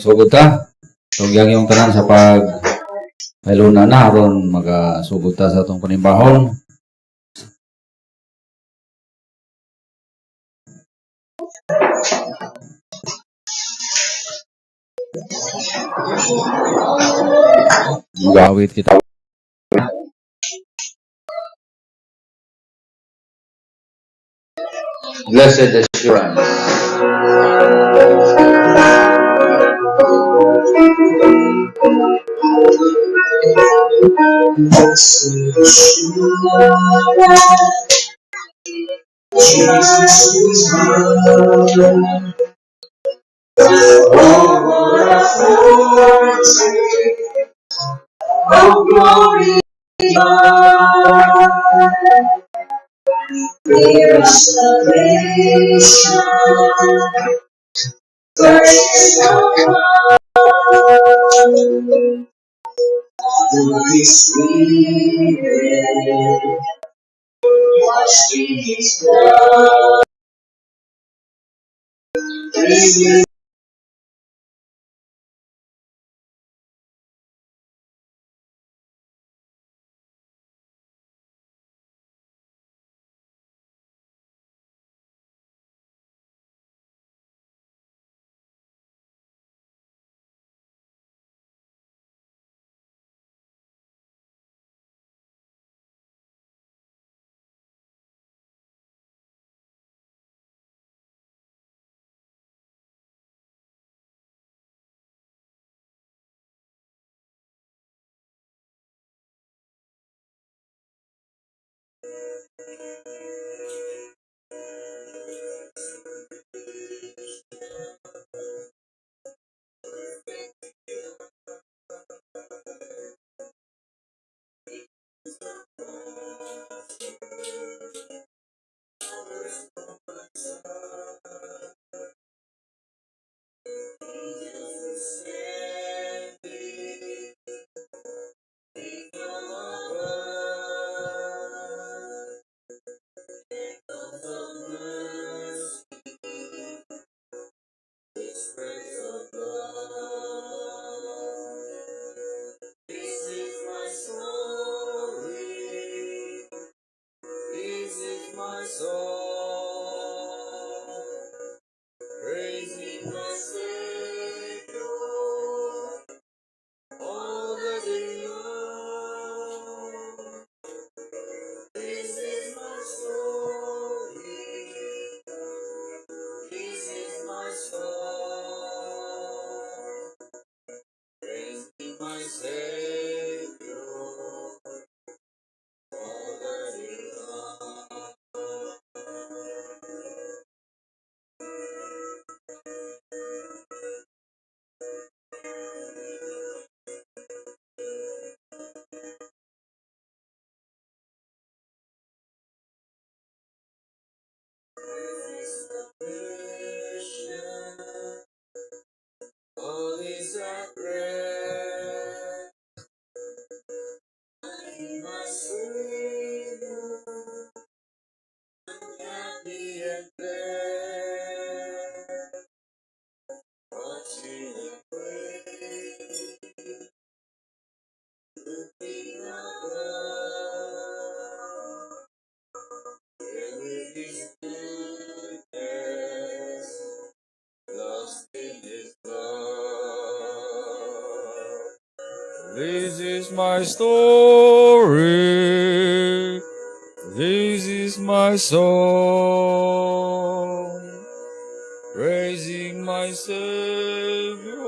Sugod ta. So yung tanan sa pag na na aron magasugod ta sa atong panimbahon. Magawit kita. Blessed Assurance. Jesus is mine. Oh, what a foretaste of glory divine. Dear salvation, purchase of mine. Holy Spirit, washed in His blood. This is This is my story. This is my song. Praising my Savior all the day long. This is my story. This is my song. Praising my Savior all the day long. All is at rest. My Savior, happy and glad. Watching and praying, looking above, with His goodness, lost in His love. This is my story. This is my song. Praising my Savior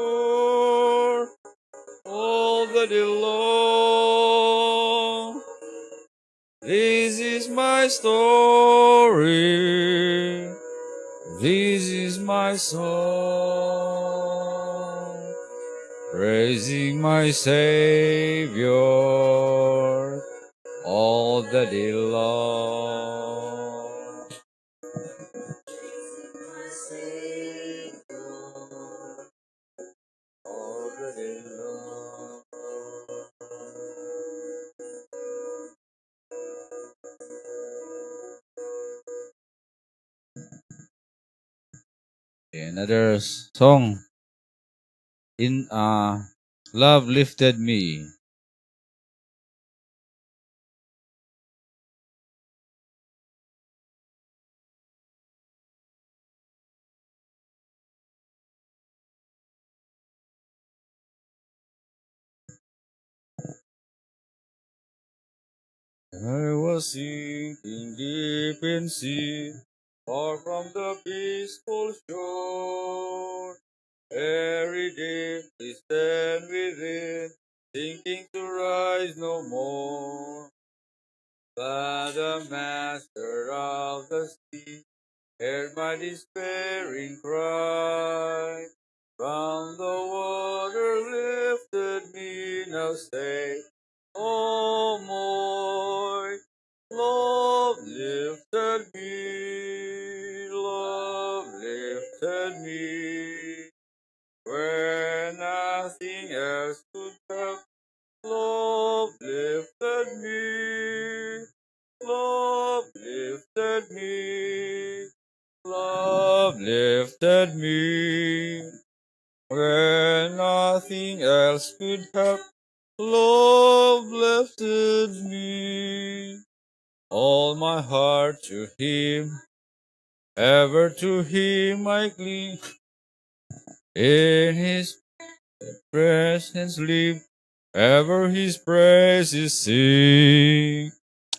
all the day long. This is my story. This is my song. Praising my Savior all the day long. My Savior all the day long. Okay, another song. In "Love Lifted Me." I was sinking deep in sea, far from the peaceful shore. Very deeply stand within, thinking to rise no more. But the master of the sea heard my despairing cry. From the water lifted me, now say, no more. Love lifted me, love lifted me. When nothing else could help, love lifted me, love lifted me, love lifted me. When nothing else could help, love lifted me. All my heart to Him, ever to Him I cling. In His presence live, ever His praises sing.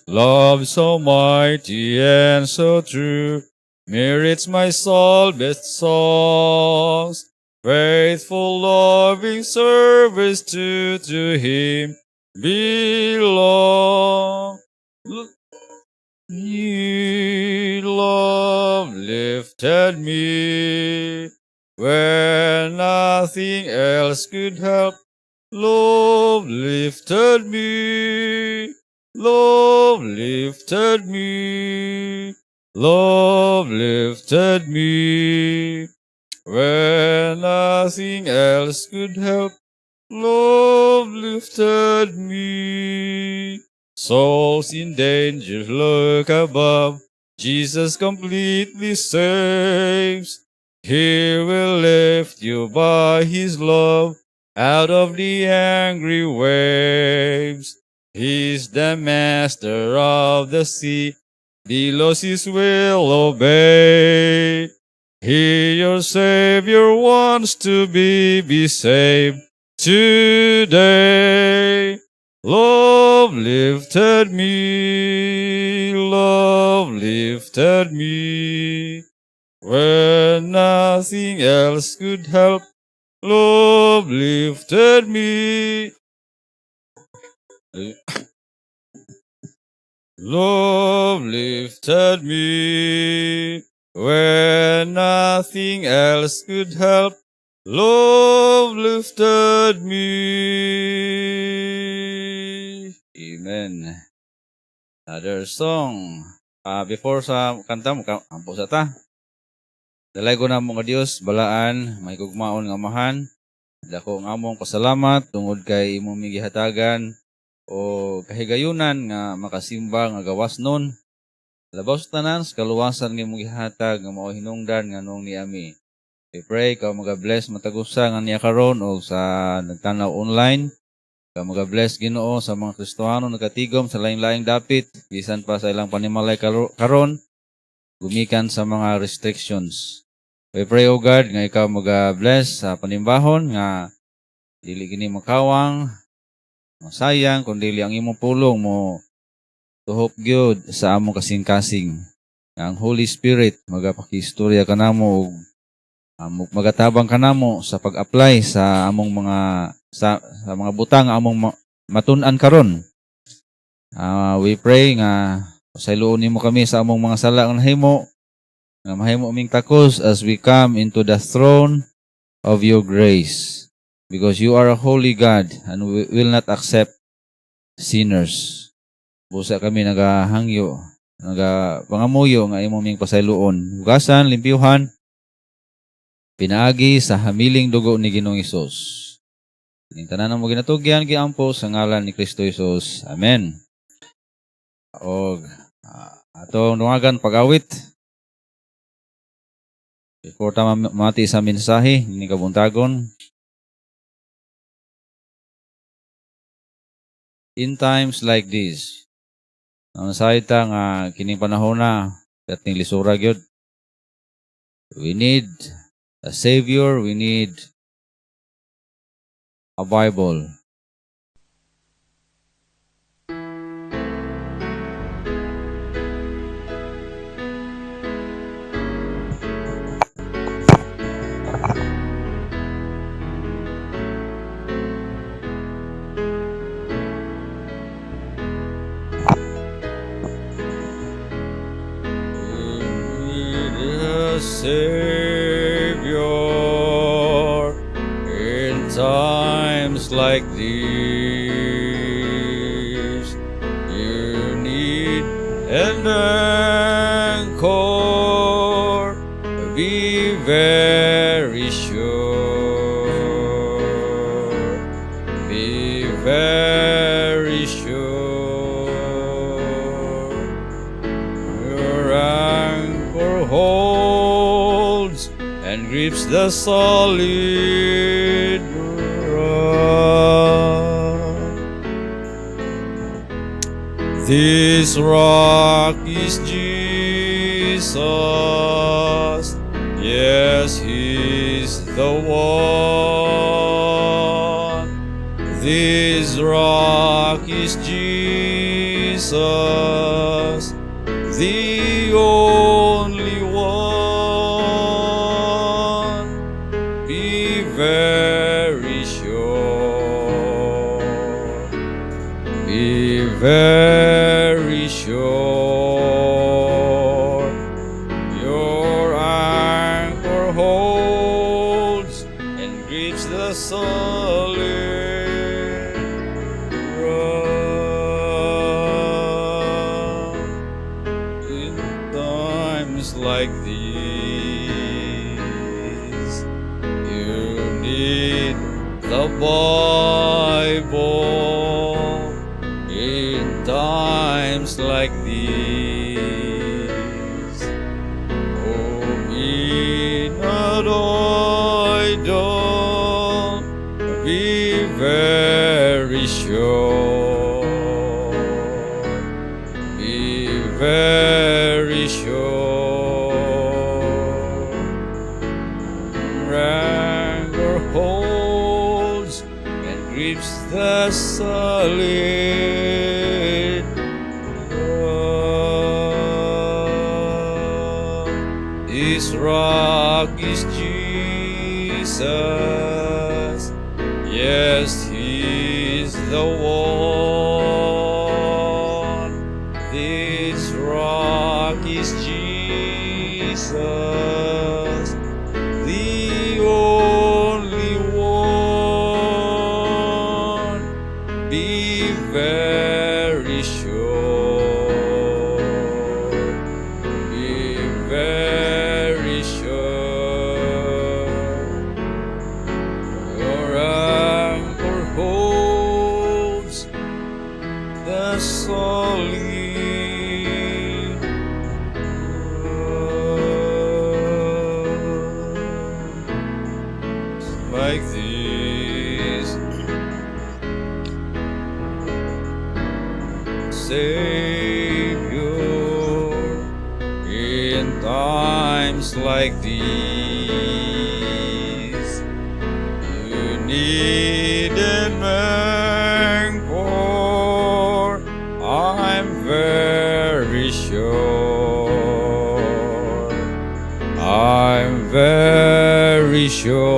Love so mighty and so true merits my soul best songs. Faithful, loving service to Him belong. Ye love lifted me when nothing else could help. Love lifted me. Love lifted me. Love lifted me. When nothing else could help, love lifted me. Souls in danger, look above. Jesus completely saves. He will lift you by his love out of the angry waves. He's the master of the sea. Billows his will obey. He, your Savior, wants to be saved today. Love lifted me, love lifted me. When nothing else could help, love lifted me. Love lifted me when nothing else could help. Love lifted me. Amen. Another song. Before sa kanta mo, ampo sa ta. Dalaygon namo nga Dios, balaan, mahigugmaon nga Amahan. Dako ang among pasalamat tungod kay imong gihatagan og kahigayunan nga makasimba nga gawas nun. Labaw sa tanan sa kaluwasan nga imong gihatag nga mao hinungdan nganong niami. We pray ka maga-bless matag usa nga niya karon o sa nagtanaw online. Ka maga-bless, Ginoo, sa mga Kristohano nagatigom sa laing-laing dapit bisan pa sa ilang panimalay karon gumikan sa mga restrictions. We pray, O God, nga ikaw maga-bless sa panimbahon nga dili kini makawang masayang kundi ang imong pulong mo tuhop gyud sa among kasing-kasing. Nga ang Holy Spirit magapakistorya kanamo ug magatabang kanamo sa pag-apply sa among mga sa mga butang nga among matun-an karon. We pray nga pasayloon nimo kami sa among mga sala nga nahimo, nga mahimo aming takos as we come into the throne of your grace. Because you are a holy God and we will not accept sinners. Busa kami nagahangyo, nagapangamuyo nga imo ming pasayloon. Hugasan, limpyuhan, pinaagi sa hamiling dugo ni Ginoong Hesus. Ining tanan mo ginatugyan giampo sa ngalan ni Kristo Hesus. Amen. Og atong dungagan pag-awit. Before ta mamati sa mensahe ni kabuntagon. In Times Like This. Ang ta nga kining panahon na kating lisura gyud. We need a savior, we need a Bible. We need a savior in times like these. You need an anchor. Be very sure. Be very sure. Your anchor holds and grips the solid rock. This rock is Jesus. Yes, He's the one. This rock is Jesus, the only one. Be very sure. Be very sure. Your anchor holds and grips the solid rock. In times like these, you need the Bible. In times like these, oh, be not idle, be very sure. Be very sure. Anchor holds and grips the solid rock. This rock is Jesus. Yes, He's the one. This rock is Jesus, the only one. Be very sure. Be very sure. Your anchor holds the solid rock. Like this, Savior, in times like these, you need an anchor. I'm very sure. I'm very sure.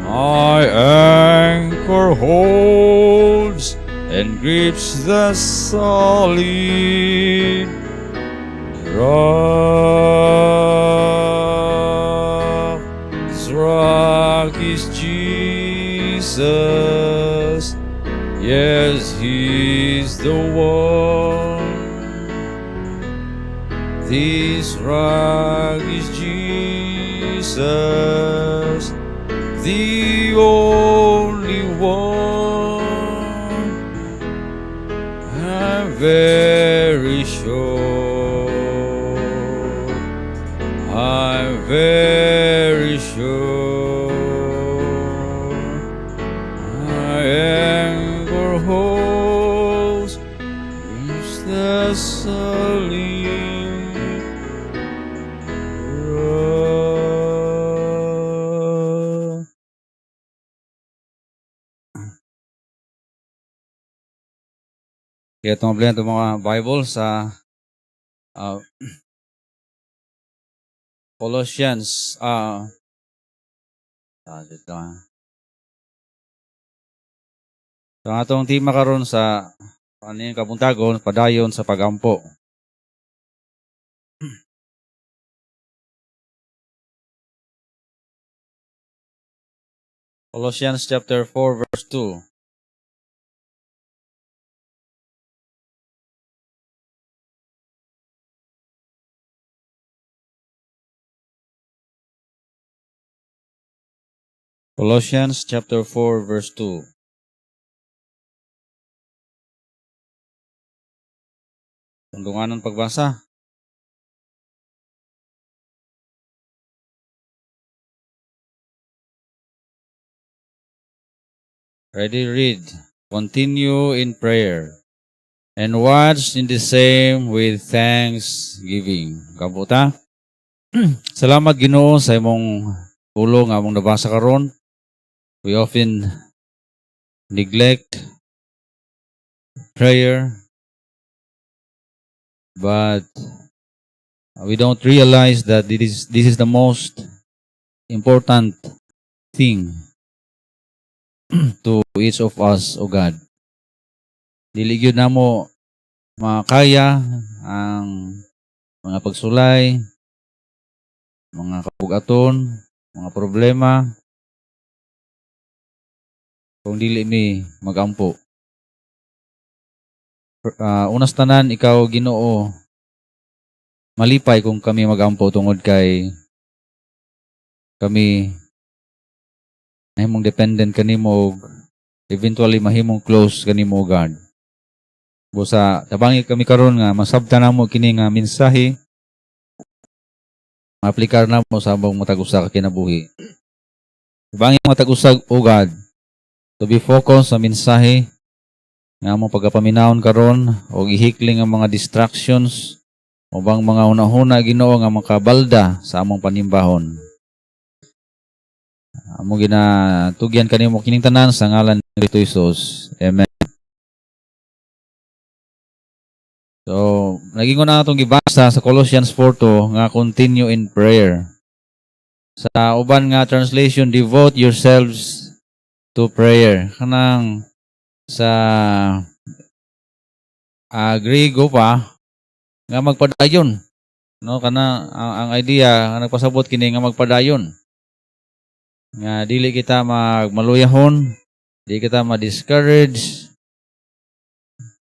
My anchor holds and grips the solid rock. This rock is Jesus. Yes, He's the one. This rock is Jesus, the only one. I'm very sure. I'm very sure. My sa libro. Kaya itong itong mga Bible sa Colossians dito, ah. So ang atong tema karon sa ano yung kabuntagon, padayon sa pagampo. Colossians chapter 4 verse 2. Colossians chapter 4 verse 2. Tundunganon pagbasa. Ready, read. Continue in prayer and watch in the same with thanksgiving. Kabuta. Salamat, Ginoo, sa imong pulong nga among nabasa karon. We often neglect prayer, but we don't realize that it is this is the most important thing to each of us, O God. Dili gyud namo makaya ang mga pagsulay, mga kabugaton, mga problema kung dili mi magampo. Unas tanan, ikaw, Ginoo, malipay kung kami magampo tungod kay kami nahimong dependent kanimo ug eventually mahimong close kanimo, God. Busa tabangi kami karon nga masabtan namo kini nga mensahe, maaplikar namo sa among matag usa ka kinabuhi. Tabangi matag usa, O God, to be focused sa mensahe nga among pagapaminawon karon og ihikling ang mga distractions ubang mga hunahuna, Ginoo, nga makabalda sa among panimbahon. Amo ginatugyan kanimo kining tanan sa ngalan ni Kristo Jesus. Amen. So, naging na atong gibasa sa Colossians 4:2 nga continue in prayer. Sa uban nga translation, devote yourselves to prayer. Kanang sa Griego pa nga magpadayon. No, kana ang idea nga nagpasabot kini nga magpadayon. Nga dili kita magmaluyahon, di kita ma-discourage,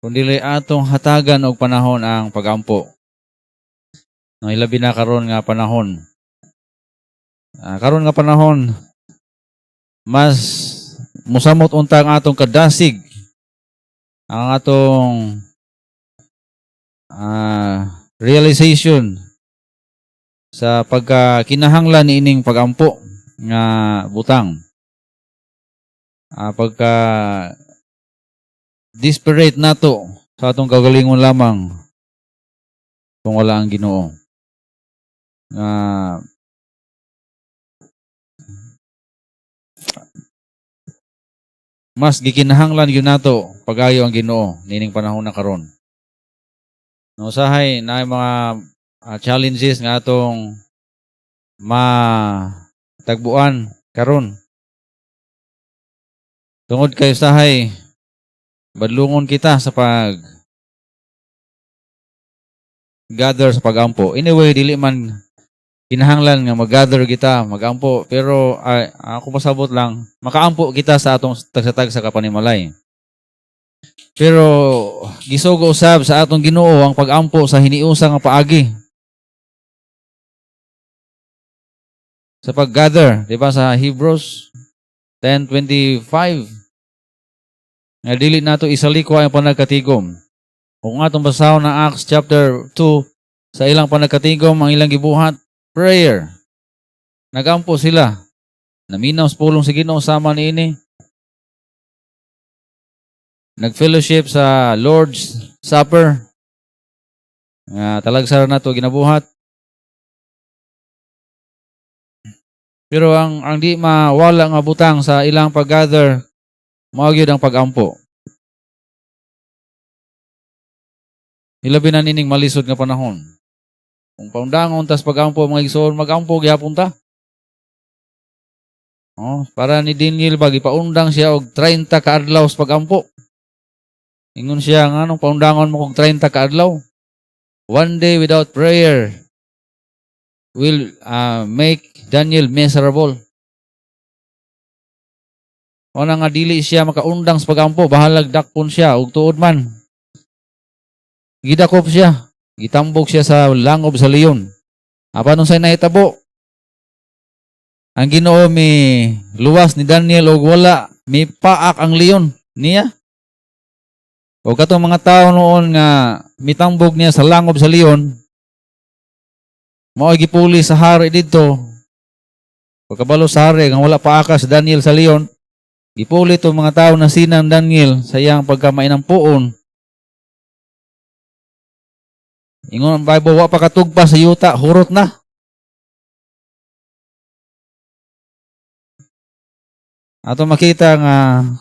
kun dili atong hatagan og panahon ang pagampo. No, ilabi na karon nga panahon. Karon nga panahon, mas musamot unta ang atong kadasig, ang atong realization sa pagka kinahanglan niining pagampo nga butang. Pagka desperate nato sa atong kagalingon lamang kung wala ang Ginoo. Nga mas gikinahanglan gyud nato pagayo ang Ginoo nining panahon na karon. No, usahay naay mga challenges nga atong matagbuan karon. Tungod kay usahay badlungon kita sa pag gather sa pagampo. Anyway, dili man kinahanglan nga mag-gather kita, magampo, pero ay, ako pasabot lang, makaampo kita sa atong tagsa-tagsa ka panimalay. Pero gisugo usab sa atong Ginoo ang pagampo sa hiniusa nga paagi. Sa pag-gather, di ba, sa Hebrews 10:25 nga dili nato isalikwa ang panagkatigom. Kung atong basahon na Acts chapter 2, sa ilang panagkatigom, ang ilang gibuhat, prayer. Nagampo sila. Naminaw sa pulong sa Ginoo sama niini. Nag-fellowship sa Lord's Supper. Nga talagsa ra nato ginabuhat. Pero ang di mawala nga butang sa ilang pag-gather, mao gyud ang pag-ampo. Ilabi na nining malisod nga panahon. Kung paundangon tas pag-ampo, mga igsoon, mag-ampo gihapon ta. Oh, para ni Daniel ba, gipaundang siya og 30 ka adlaw sa pag-ampo. Ingon siya nga nung paundangon mo og 30 ka adlaw. One day without prayer will make Daniel miserable. Una nga dili siya makaundang sa pag-ampo, bahalag dakpon siya og tuod man. Gidakop siya, gitambok siya sa langob sa leon. Apan unsay nahitabo? Ang Ginoo mi luwas ni Daniel og wala mi paak ang leon niya. O katong mga tao noon nga mitambog niya sa langob sa leon, mao gipuli sa hari didto. Pagkabalo sa hari nga wala paaka si Daniel sa leon, gipuli tong mga tao na sinang Daniel sa iyang pagkamainampuon. Ingon ang Bible, wa pa katugpa sa yuta, hurot na. Ato makita nga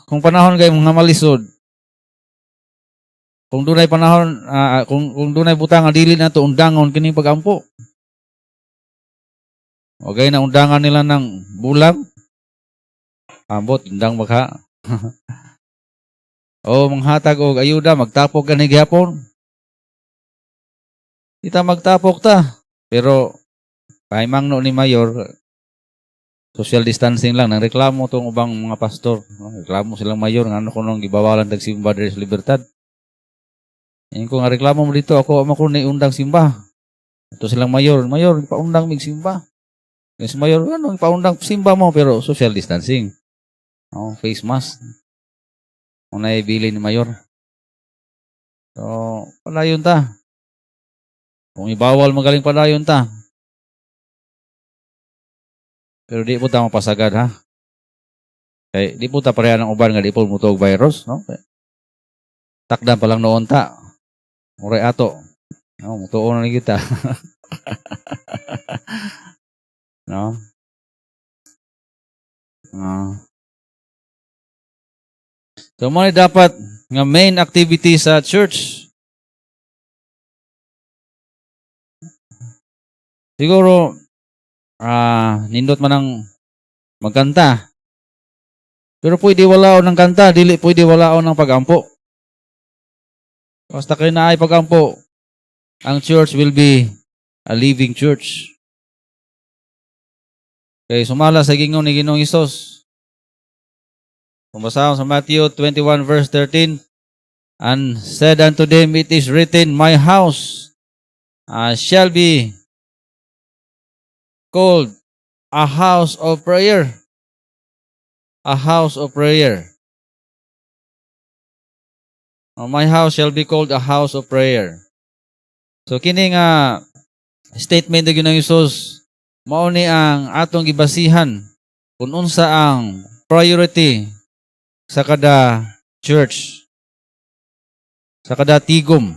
kung panahon kay mga malisod, kung dunay panahon, kung dunay butang nga dili nato undangon kining pagampo. Okay na undangan nila ng bulang. Ambot, undang magha. O manghatag og ayuda, magtapok gani gihapon. Kita magtapok ta. Pero kay mangno ni Mayor, social distancing lang. Nang reklamo tong ubang mga pastor, no? Reklamo silang Mayor ngano kunong gibawalan tag simba diri sa Libertad. Ingon ko nga reklamo mo dito, ako amo ko ni undang simba. Ito silang Mayor, "Mayor, paundang mig simba." Yung si Mayor, "Ano, paundang simba mo pero social distancing." Oh, face mask. Unay ibili ni Mayor. So, padayon ta. Kung ibawal, magaling padayon ta. Pero di po ta mapasagad, ha. Kay di po ta pareha ng uban nga di po mutuog virus, no? Kay takdan pa lang noon ta. Muray ato. No, mutuo na ni kita. No? So, mo ni dapat nga main activity sa church. Siguro, nindot man ang magkanta. Pero pwede walaon ng kanta, dili pwede walaon ng pagampo. Basta kayo na ay pagampo, ang church will be a living church. Kay sumala sa gingon ni Ginoong Hesus. Kung basahon sa Matthew 21 verse 13, "And said unto them, 'It is written, my house shall be called a house of prayer.'" A house of prayer. Oh, "My house shall be called a house of prayer." So kini nga statement ni Ginoong Hesus, mao ni ang atong gibasihan kung unsa ang priority sa kada church, sa kada tigom.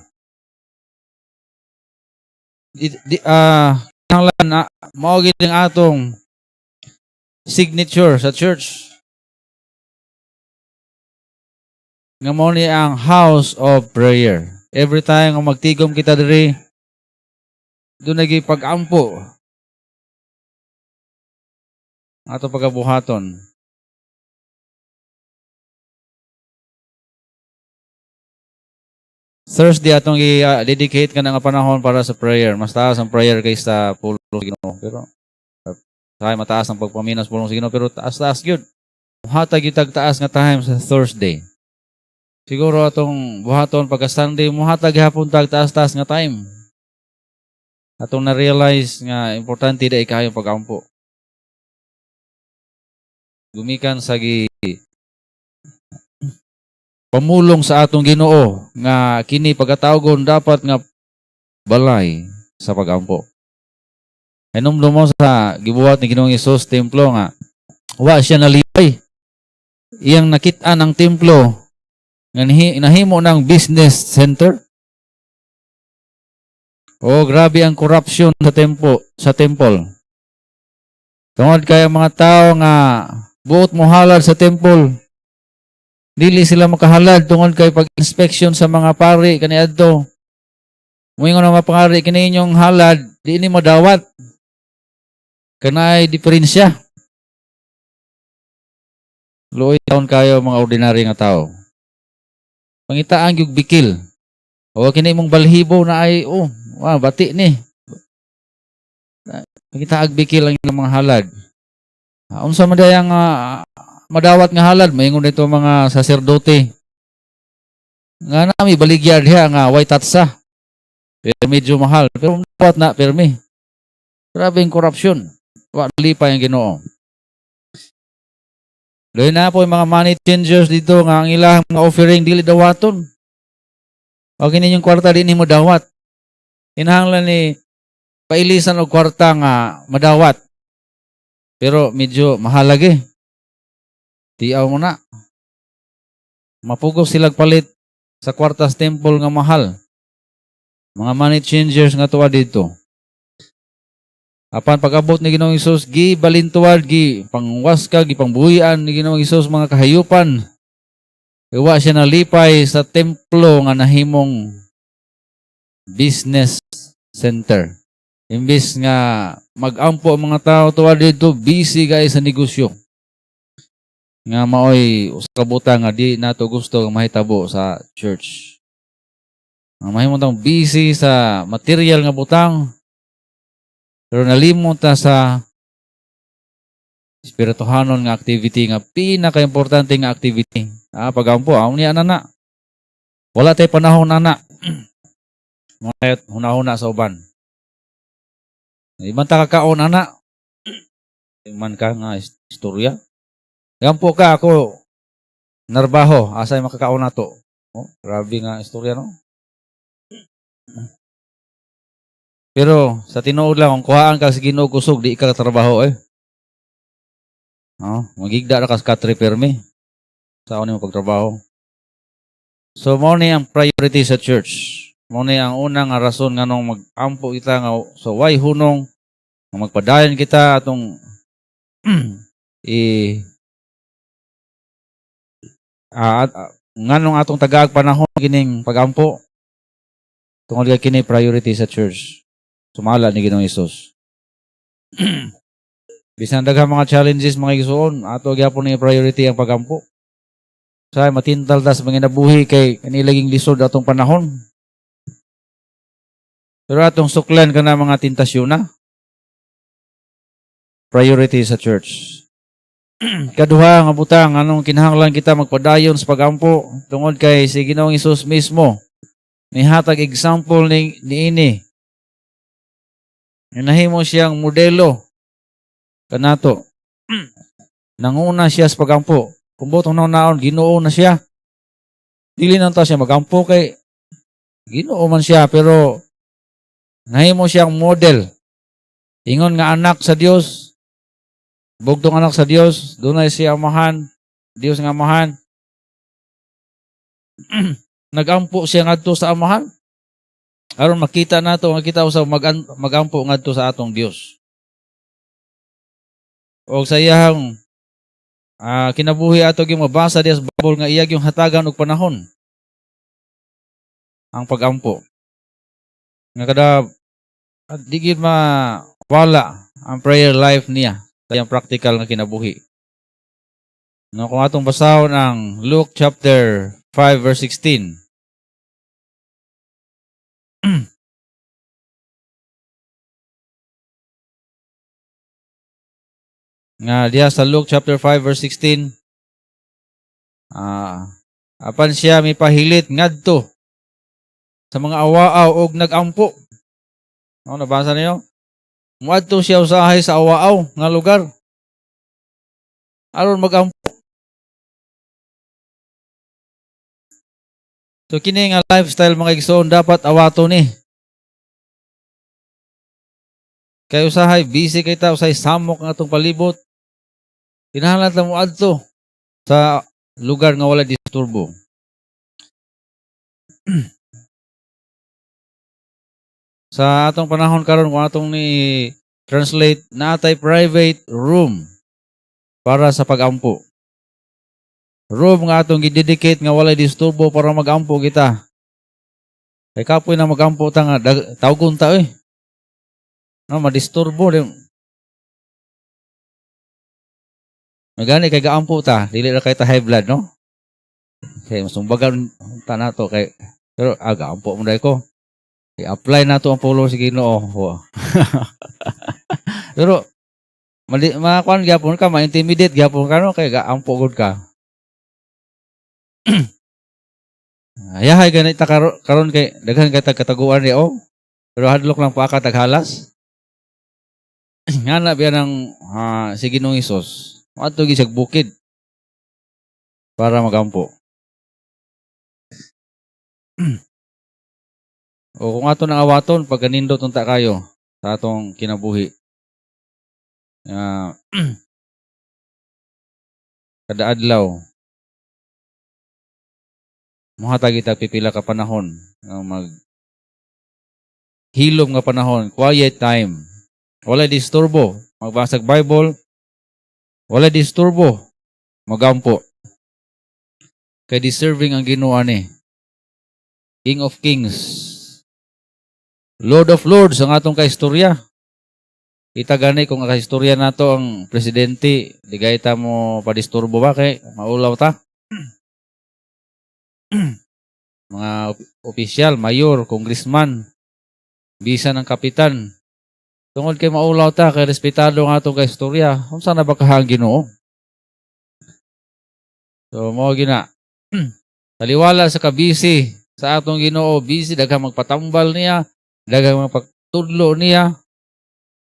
Di, kinahanglan mao gid ang atong signature sa church. Nga mao ni ang house of prayer. Every time nga magtigom kita diri, doon nagi pag-ampo ato pagabuhaton. Thursday atong i-dedicate ka na nga panahon para sa prayer. Mas taas ang prayer kaysa pulong sa Ginoo. Pero sa mataas ang pagpaminas pulong sa Ginoo, pero taas-taas gyud. Muhatag gyud tag taas nga time sa Thursday. Siguro atong buhaton pagka Sunday, muhatag gihapon tag taas-taas nga time. Atong na-realize nga importante dai kayo pag-ampo. Gumikan sa gi pamulong sa atong Ginoo nga kini pagkatawgon dapat nga balay sa pagampo. Hinumdum mo sa gibuhat ni Ginoong Hesus templo nga wa siya nalipay. Iyang nakit-an ang templo nga nahimo ng business center. Oh, grabe ang corruption sa temple. Tungod kay ang mga tao nga buot mohalad sa temple, dili sila makahalad tungod kay pag-inspection sa mga pari kaniadto. Moingon ang mga pari, kini inyong halad, di ini madawat. Kanay diferensya. Luoy taon kayo mga ordinary nga tao. Pangitaan gyud bikil. O kini imong balhibo na ay, oh, wow, bati ni. Pangitaag bikil ang inyong mga halad. Unsa man diay ang madawat nga halad, maingon dito mga saserdote. Nga nami baligya diha nga way tatsa. Pero medyo mahal, pero madawat na permi. Grabe ang corruption. Wa lipay ang Ginoo. Doon na po yung mga money changers dito nga ang ilang mga offering dili dawaton. O kini yung kwarta di nimo dawat. Kinahanglan ni pailisan og kwarta nga madawat. Pero medyo mahal lagi. Tiaw mo na. Mapugos sila palit sa kwarta sa temple nga mahal. Mga money changers nga tuwa dito. Apan pag-abot ni Ginoong Hesus, gi balintuad, gi pangwaska, gi pangbuhian ni Ginoong Hesus mga kahayupan. Iwa siya nalipay sa templo nga nahimong business center. Imbis nga mag-ampo ang mga tao tuwa dito, busy guys sa negosyo. Nga maoy usa ka butang nga di nato gusto nga mahitabo sa church. Ang mahimo tang busy sa material nga butang, pero nalimot ta sa espirituhanon nga activity nga pinaka-importante nga activity. Pagampo, niya na na. Wala tay panahon na na. Mga hunahuna sa uban. Iman ta kakaon ana. Iman ka nga istorya. Gampo ka ako narbaho, asay makakaon nato. Oh, grabe nga istorya, no. Pero sa tinuod lang, kung kuhaan ka sa Ginoo kusog, di ka trabaho eh. Oh, magigda ra ka sa katre permi. Sa nimo pagtrabaho. So mao ni ang priority sa church. Mao ni ang unang nga rason nganong mag-ampo kita nga so why hunong nga magpadayon kita atong i nganong atong tagaag panahon kining pagampo tungod kay kini priority sa church. Sumala ni Ginoong Hesus. Bisan daghang mga challenges, mga igsoon, ato gyapon ni priority ang pagampo. Say matintal ta sa mga nabuhi kay kanilaging lisod atong panahon. Pero atong suklan kana mga tentasyon na. Priority sa church. Kaduha nga butang anong kinahanglan kita magpadayon sa pagampo tungod kay si Ginoong Hesus mismo nihatag example ni niini. Nahimo siyang modelo kanato. Nanguna siya sa pagampo. Kung botong naon, Ginoo na siya. Dili na ta siya magampo kay Ginoo man siya, pero nahimo siyang model. Ingon nga anak sa Dios, bugtong anak sa Dios, dunay siya amahan, Dios nga amahan. Nagampo siya ngadto sa amahan. Aron makita nato nga kita usab magampo ngadto sa atong Dios. Og sa iyang kinabuhi ato gyud mabasa diha sa Bible nga iya gyud hatagan og panahon ang pagampo. Nga kada di gyud mawala ang prayer life niya sa iyang practical nga kinabuhi. No, kung atong basahon ang Luke chapter 5 verse 16. Nga diha sa Luke chapter 5 verse 16, apan siya mipahilit ngadto sa mga awaaw og nagampo. No, nabasa niyo? Muadto siya usahay sa awaaw nga lugar aron magampo. So kini nga lifestyle, mga igsoon, dapat awato ni. Kay usahay busy kay ta, usahay samok ang atong palibot. Kinahanglan ta moadto sa lugar nga wala disturbo. Sa atong panahon karon, kung atong ni translate, naa tay private room para sa pagampo. Room nga atong gidedicate nga walay disturbo para magampo kita. Kay kapoy na magampo ta nga tawgon ta eh. No, madisturbo di. Magani kay gaampo ta, dili ra kay ta high blood, no? Kay masumbagan ta nato kay pero gaampo mo dai ko. I-apply nato ang pulong sa Ginoo. Pero mali makuan gyapon ka, ma-intimidate gyapon ka, no, kay gaampo gud ka. Ayahay ganit ta karon kay daghan kay tag kataguan di oh. Pero hadlok lang pa ka taghalas. Nga na biya ng si Ginoong Hesus. Adto gyud siyag bukid para magampo. O kung ato nang awaton, pagkanindot unta kayo sa atong kinabuhi. Kada adlaw, mohatag kita pipila ka panahon nga mag hilom nga panahon, quiet time. Walay disturbo, magbasag Bible, walay disturbo, magampo. Kay deserving ang Ginoo ani. King of Kings, Lord of Lords ang atong kaistorya. Kita gani kung ang kaistorya nato ang presidente, di gay ta mo padisturbo ba kay maulaw ta. Mga opisyal, mayor, congressman, bisan ang kapitan. Tungod kay maulaw ta, kay respetado ang atong kaistorya, unsa na ba kaha ang Ginoo? So mao gina. Taliwala sa kabisi sa atong Ginoo, busy daghang magpatambal niya, daghang magpatudlo niya.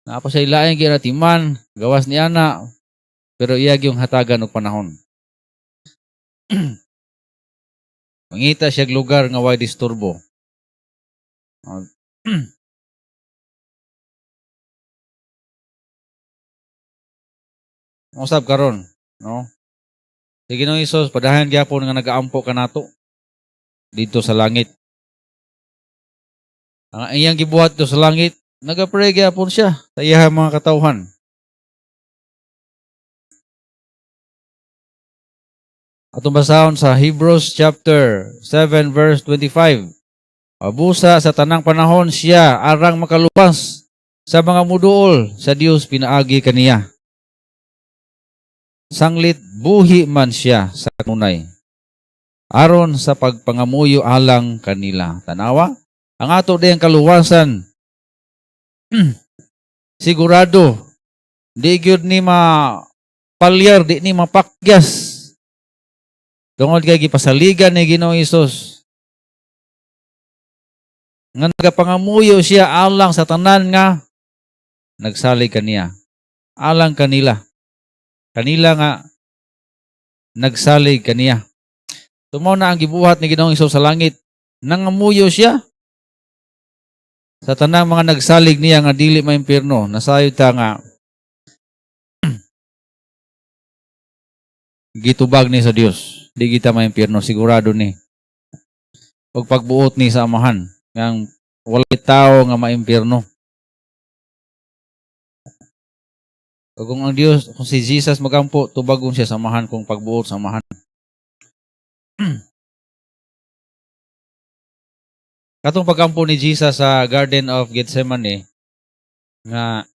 Naa pa siya ilaing ginatiman, gawas niya na, pero iya gyung hatagan og panahon. Mangita siya lugar nga way disturbo. Usab karon, no? Si Ginoong Hesus padahan gyapon nga nagaampo kanato dito sa langit. Ang iyang gibuhat dito sa langit, nagapray gyapon siya sa iyang mga katawhan. Atong basahon sa Hebrews chapter 7 verse 25. Abusa sa tanang panahon siya arang makaluwas sa mga muduol sa Dios pinaagi kaniya. Sanglit buhi man siya sa kanunay, aron sa pagpangamuyo alang kanila. Tanawa, ang ato diyang kaluwasan, sigurado, di gyud ni mapalyar, di ni mapakyas. Tungod kay gipasaligan ni Ginoong Hesus nga nagapangamuyo siya alang sa tanan nga nagsalig kaniya, alang kanila, kanila nga nagsalig kaniya. Tumaw na ang gibuhat ni Ginoong Hesus sa langit, nangamuyo siya sa tanang mga nagsalig niya nga dili maimpierno. Nasayod ta nga gitubag ni sa Dios, di kita maimpierno, sigurado ni. Og pagbuot ni sa Amahan ngang walay tao nga maimpierno. O kung ang Dios, kung si Jesus magampo, tubagon siya sa Amahan kung pagbuot sa Amahan. Katong pagampo ni Jesus sa Garden of Gethsemane nga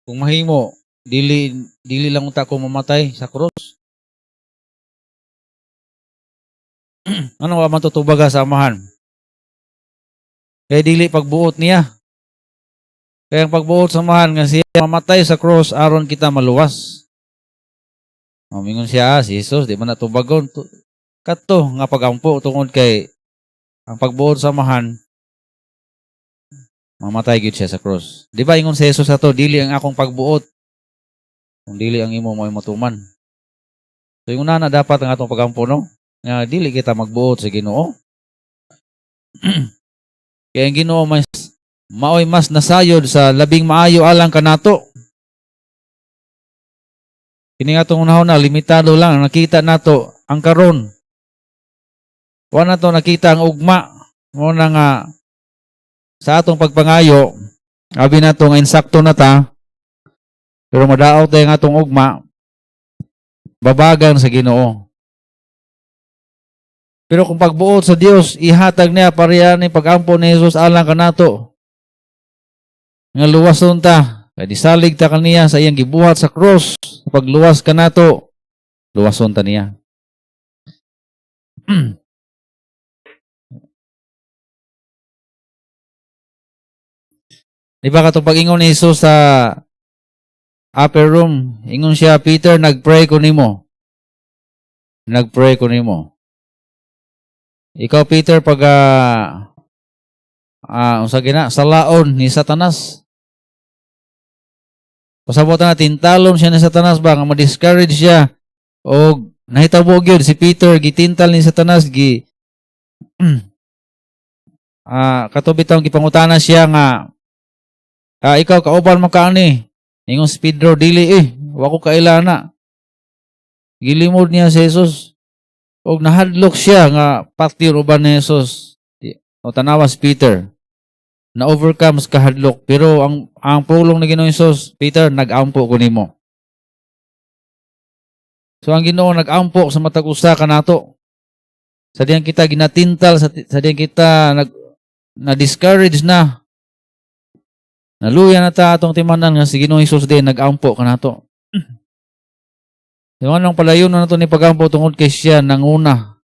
kung mahimo dili lang unta ko mamatay sa krus. Ano wa man tutubaga sa Amahan? Kay dili pagbuot niya. Kaya ang pagbuot sa Amahan nga siya mamatay sa cross aron kita maluwas. Mingon siya, si Jesus di man natubagon kadto nga pagampo tungod kay ang pagbuot sa Amahan mamatay gyud siya sa cross. Di ba ingon si Jesus ato, dili ang akong pagbuot kung dili ang imo mo'y matuman. So ingon na dapat ang atong pagampo, no? Nga dili kita magbuot sa Ginoo. Kaya ang Ginoo mas maoy mas nasayod sa labing maayo alang kanato. Kini nga atong unahon na limitado lang ang nakita nato ang karon. Wa na to nakita ang ugma. Mo na nga sa atong pagpangayo Abi nato nga insakto na ta, pero madaot tayo nga atong ugma, babagan sa Ginoo. Pero kung pagbuot sa Dios, ihatag niya pareha ni pagampo ni Jesus alang kanato. Nga luwason ta, kay disalig ta kaniya sa iyang gibuhat sa cross, pagluwas kanato, luwason ta niya. Di ba katong pag-ingon ni Jesus sa upper room, ingon siya, "Peter, nagpray ko nimo. Nagpray ko nimo. Ikaw, Peter, pag unsa gina, salaon ni Satanas." Pasabot na tintalon siya ni Satanas ba nga ma-discourage siya og nahitabo gyud si Peter gitintal ni Satanas gi kato bitawng gipangutana siya nga ikaw kauban man ka ani. Ingon si Pedro, "Dili eh, wa ko kaila na." Gilimod niya si Jesus. Og nahadlok siya nga pati uban ni Jesus. O tanawa si Peter. Na overcome sa kahadlok, pero ang pulong ni Ginoong Jesus, "Peter, nag-ampo ko nimo." So ang Ginoo nag-ampo sa matag usa kanato. Sa diyang kita ginatintal, sa diyang kita nag na discourage na, naluya na ta, atong timanan nga si Ginoong Hesus din nag-ampo kanato. Yung anong palayon na nato ni pagampo tungod kay siya nanguna.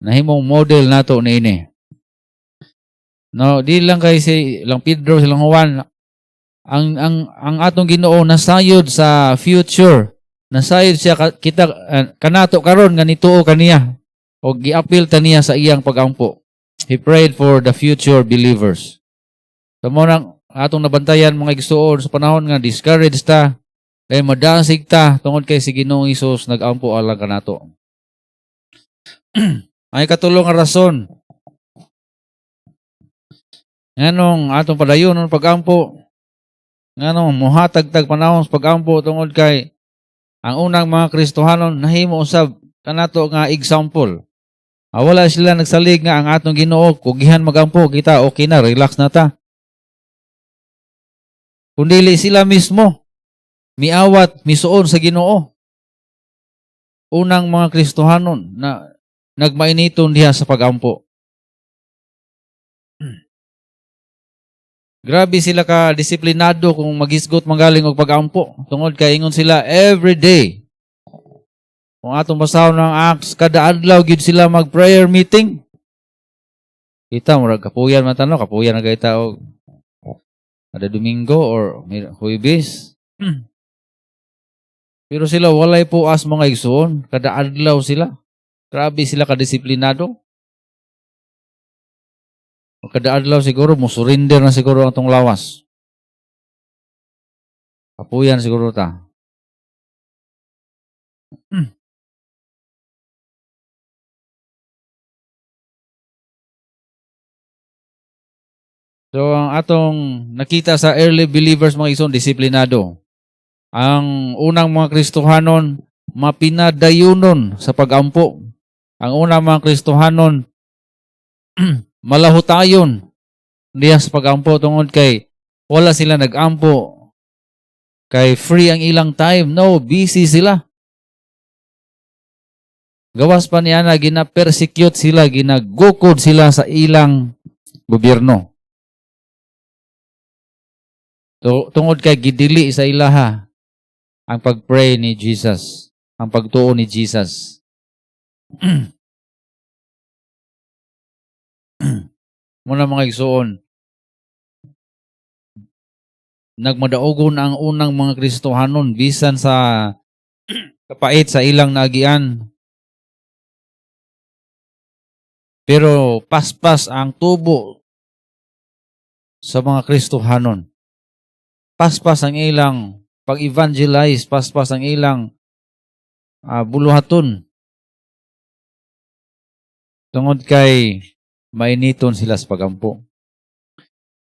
Nahimong model nato niini. No, di lang kay si lang Pedro, silang Juan, ang atong Ginoo nasayod sa future. Nasayod siya kita kanato karon nga nituo kaniya og giapil ta niya sa iyang pagampo. He prayed for the future believers. So mo nang atong nabantayan, mga igsuon, sa panahon nga discouraged ta, kay madasig ta tungod kay si Ginoong Hesus nag-ampo alang kanato. Ay katulong nga rason nganong atong padayon ang pagampo, nganong muhatag tag panahon sa pagampo, tungod kay ang unang mga Kristohanon nahimo usab kanato nga example. Wala sila nagsalig nga ang atong Ginoo kugihan magampo, kita okay na, relax na ta. Kundili sila mismo miawat, misuon sa Ginoo. Unang mga Kristohanon na nagmainiton diha sa pagampo. Grabe sila ka disiplinado kung magisgot manggaling og pagampo. Tungod kay ingon sila every day. Kung atong basahon ng Acts, kada adlaw gyud sila mag-prayer meeting. Kita murag kapuyan man ta, no, kapuyan na kay ta og kada Domingo or Huwebes. Pero sila walay puas, mga igsoon, kada adlaw sila. Grabe sila kadisiplinado. Kada adlaw siguro mo surrender na siguro ang atong lawas. Kapuyan siguro ta. So ang atong nakita sa early believers, mga igsoon, disiplinado. Ang unang mga Kristohanon mapinadayunon sa pagampo. Ang unang mga Kristohanon malahutayon diya sa pagampo tungod kay wala sila nagampo kay free ang ilang time. No, busy sila. Gawas pa niya na gina-persecute sila, ginagukod sila sa ilang gobyerno. Tungod kay gidili sa ilaha ang pag-pray ni Jesus, ang pagtuo ni Jesus. Muna, mga igsuon, nagmadaugon ang unang mga Kristohanon bisan sa kapait sa ilang naagian. Pero paspas ang tubo sa mga Kristohanon. Paspas ang ilang pag-evangelize, paspas ang ilang buluhaton. Tungod kay mainiton sila sa pagampo.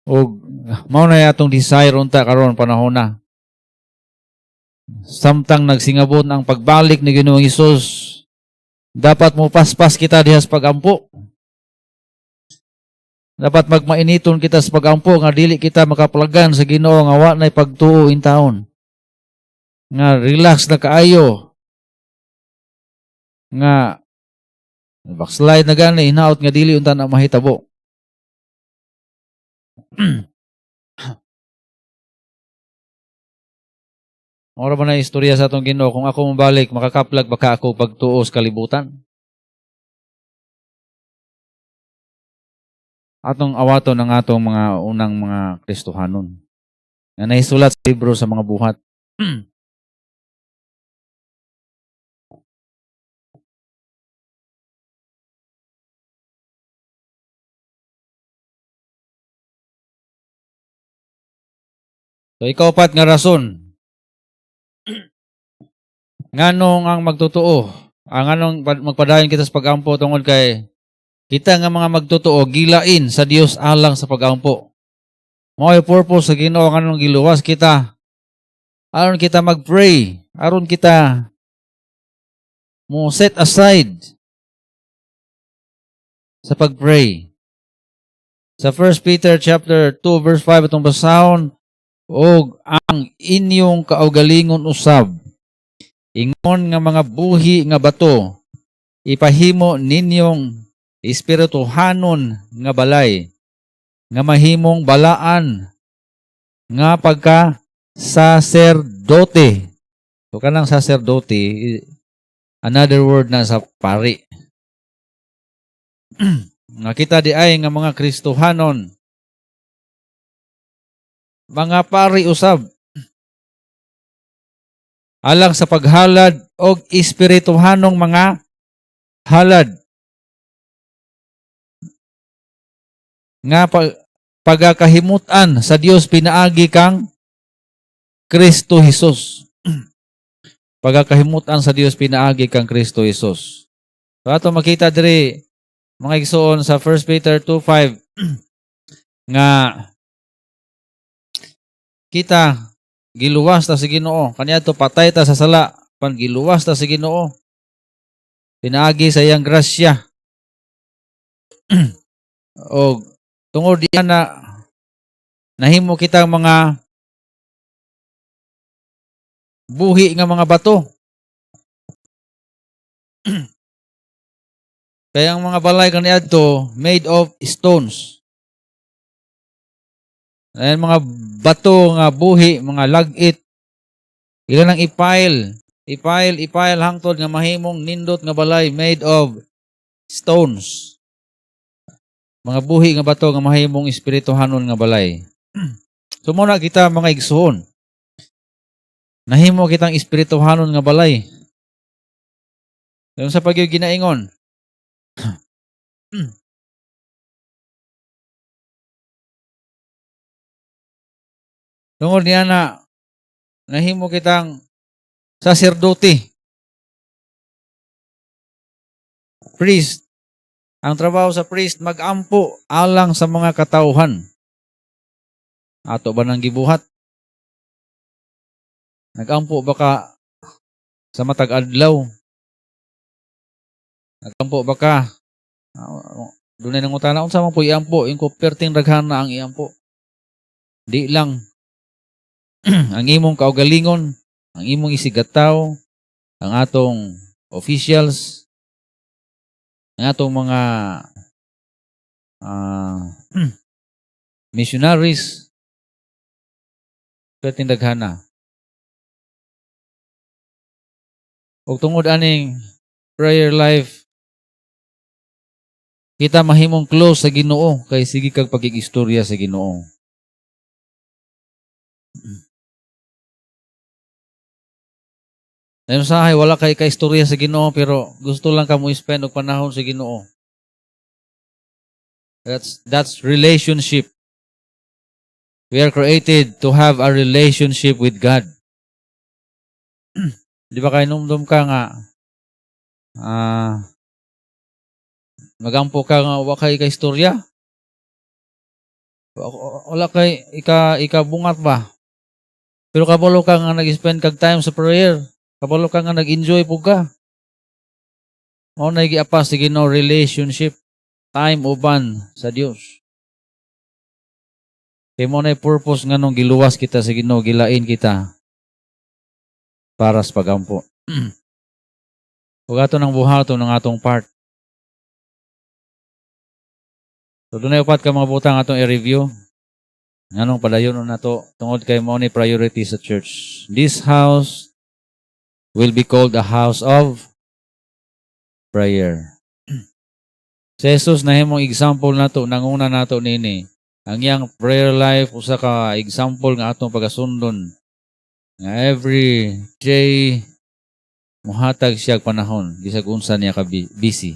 Og mao na atong desire unta karon panahon na. Samtang nagsingabot ang pagbalik ni Ginoong Hesus, dapat mo paspas kita diha sa pagampo. Dapat magmainiton kita sa pagampo nga dili kita makaplagan sa Ginoo nga wa nay pagtuo in taon. Nga relax na kaayo. Nga backslide na gani, hinaot nga dili unta na mahitabo. Mora ba na istorya sa atong Ginoo, kung ako mobalik, makakaplag baka ako pagtuo sa kalibutan? Atong awaton ang atong mga unang mga Kristohanon nga nahisulat sa libro sa mga buhat. So ikaupat nga rason nganong ang magtotoo, ang anong magpadayon kita sa pagampo, tungod kay kita nga mga magtotoo gilain sa Dios alang sa pagampo. Mao'y purpose sa Ginoo nganong giluwas kita. Aron kita mag-pray, aron kita mo set aside sa pag-pray. Sa 1 Peter chapter 2 verse 5 atong basahon, "Og ang inyong kaugalingon usab, ingon nga mga buhi nga bato, ipahimo ninyong espirituhanon nga balay nga mahimong balaan nga pagka saserdote." So kanang saserdote, another word na sa pari. Nakita di ay nga mga Kristohanon, mga pari usab alang sa paghalad og espirituhanong mga halad nga pagakahimutan sa Dios pinaagi kang Kristo Jesus. Pagakahimutan sa Dios pinaagi kang Kristo Jesus. So ato makita diri, mga igsoon, sa 1 Peter 2:5 nga kita giluwas ta sa Ginoo. Kaniadto patay ta sa sala, pan giluwas ta sa Ginoo. Pinaagi sa iyang grasya. O tungod diyan na nahimo kitang mga buhi nga mga bato. Kaya ang mga balay kaniadto made of stones. Ayan, mga bato nga buhi, mga lag-it. Ila nang i-pile, i-pile, i-pile hangtod nga mahimong nindot nga balay made of stones. Mga buhi nga bato nga mahimong espirituhanon nga balay. So muna kita, mga igsuon. Nahimo kitang espirituhanon nga balay. Yung sa pagyo ginaingon. Tungod niya na nahimo kitang saserdote. Priest. Ang trabaho sa priest, magampo alang sa mga katauhan. Ato ba nang gibuhat? Nagampo ba ka sa matag adlaw? Nagampo ba ka? Dunay nangutana, unsa man po iampo? Ingko perting daghana ang iampo. Di lang ang imong kaugalingon, ang imong isigataw, ang atong officials, ang atong mga missionaries, perting daghana. Ug tungod aning prayer life, kita mahimong close sa Ginoo kay sige kag pakigistorya sa Ginoo. Dayon usahay wala kay kaistorya sa Ginoo pero gusto lang ka mo spend og panahon sa Ginoo. That's relationship. We are created to have a relationship with God. Di ba kay numdum ka nga magampo ka nga wa kay kaistorya? Wala kay ikabungat ba? Pero kabalo ka nga nag-spend kag time sa prayer. Kabalo ka nga nag-enjoy pug ka. Mao na giapas sa Ginoo, relationship, time uban sa Dios. Kay mao na purpose nganong giluwas kita sa Ginoo, gilain kita para sa pagampo. Ug ato nang buhaton ang atong part. So dunay upat ka mga butang atong i-review. Nganong padayon na nato? Tungod kay mao ni priority sa church. This house will be called a house of prayer. Si Jesus nahimong example nato, nanguna nato nini. Ang iyang prayer life usa ka example nga atong pagasundon. Nga every day muhatag siya og panahon bisag unsa niya ka busy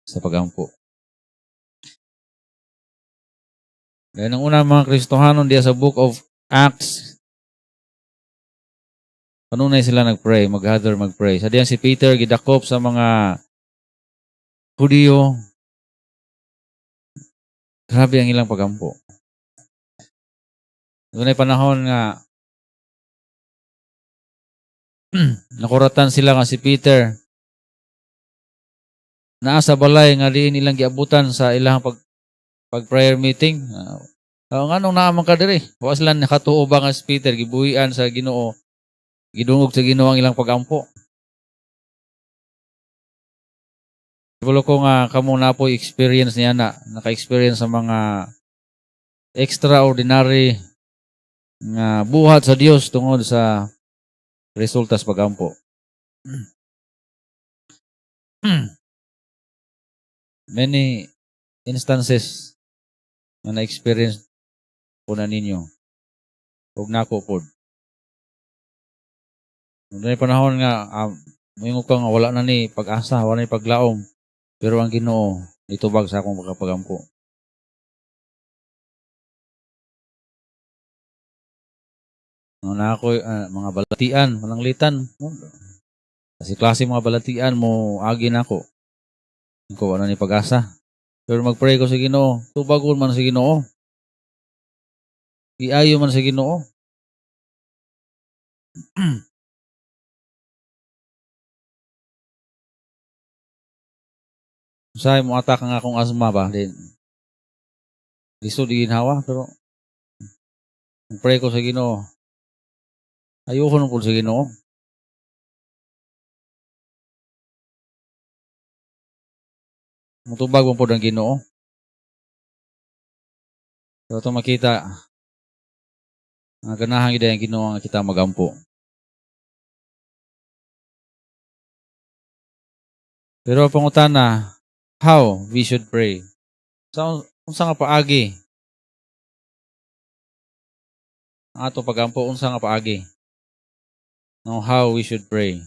sa pagampo. Kaya nang una mga Kristohanon diya sa Book of Acts, kanunay sila nag-pray, mag-gather, mag-pray. Sa diyan si Peter gidakop sa mga Hudiyo. Grabe ang ilang pagampo. Dunay panahon nga nakuratan sila nga si Peter naa sa balay nga diin ilang giabutan sa ilang pag prayer meeting. Nganong naa man ka diri? Wa sila nakatuo ba nga si Peter gibuhian sa Ginoo, gidungog sa Ginoo ang ilang pagampo. Kabalo ko nga kamo na po experience niya na naka-experience sa mga extraordinary nga buhat sa Dios tungod sa resulta sa pagampo. Many instances nga na-experience po na ninyo ug nako pod. Dunay panahon nga moingon ka nga wala na ni pag-asa, wala ni paglaom, pero ang Ginoo nitubag sa akong pagkapagampo. No, na ako mga balatian, mananglitan. Kasi klase mga balatian mo agi nako. Ko wala ni pag-asa. Pero magpray ko sa Ginoo, tubagon man sa Ginoo. Iayo man sa Ginoo. Usahay mo atak ang akong asma ba din. Lisod ginhawa pero pray ko sa Ginoo. Ayoko nung sa Ginoo. Mutubag mo pod ang Ginoo. Pero ito makita ang ganahan gid ang Ginoo nga kita magampo. Pero pangutana, how we should pray? Sa unsa nga paagi? Ang ato pagampo, unsa nga paagi? No, how we should pray.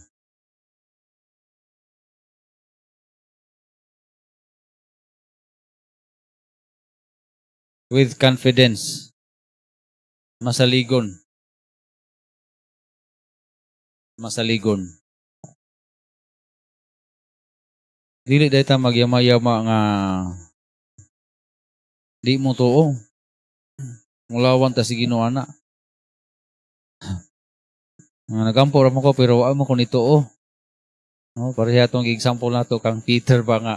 With confidence. Masaligon. Masaligon. Dili dahil ta magyama-yama nga di mo tuo. Mulawan ta si Ginoo ana. Nga nagampo ra mo ko pero wa mo ko nituo. No, pareha tong example nato kang Peter ba nga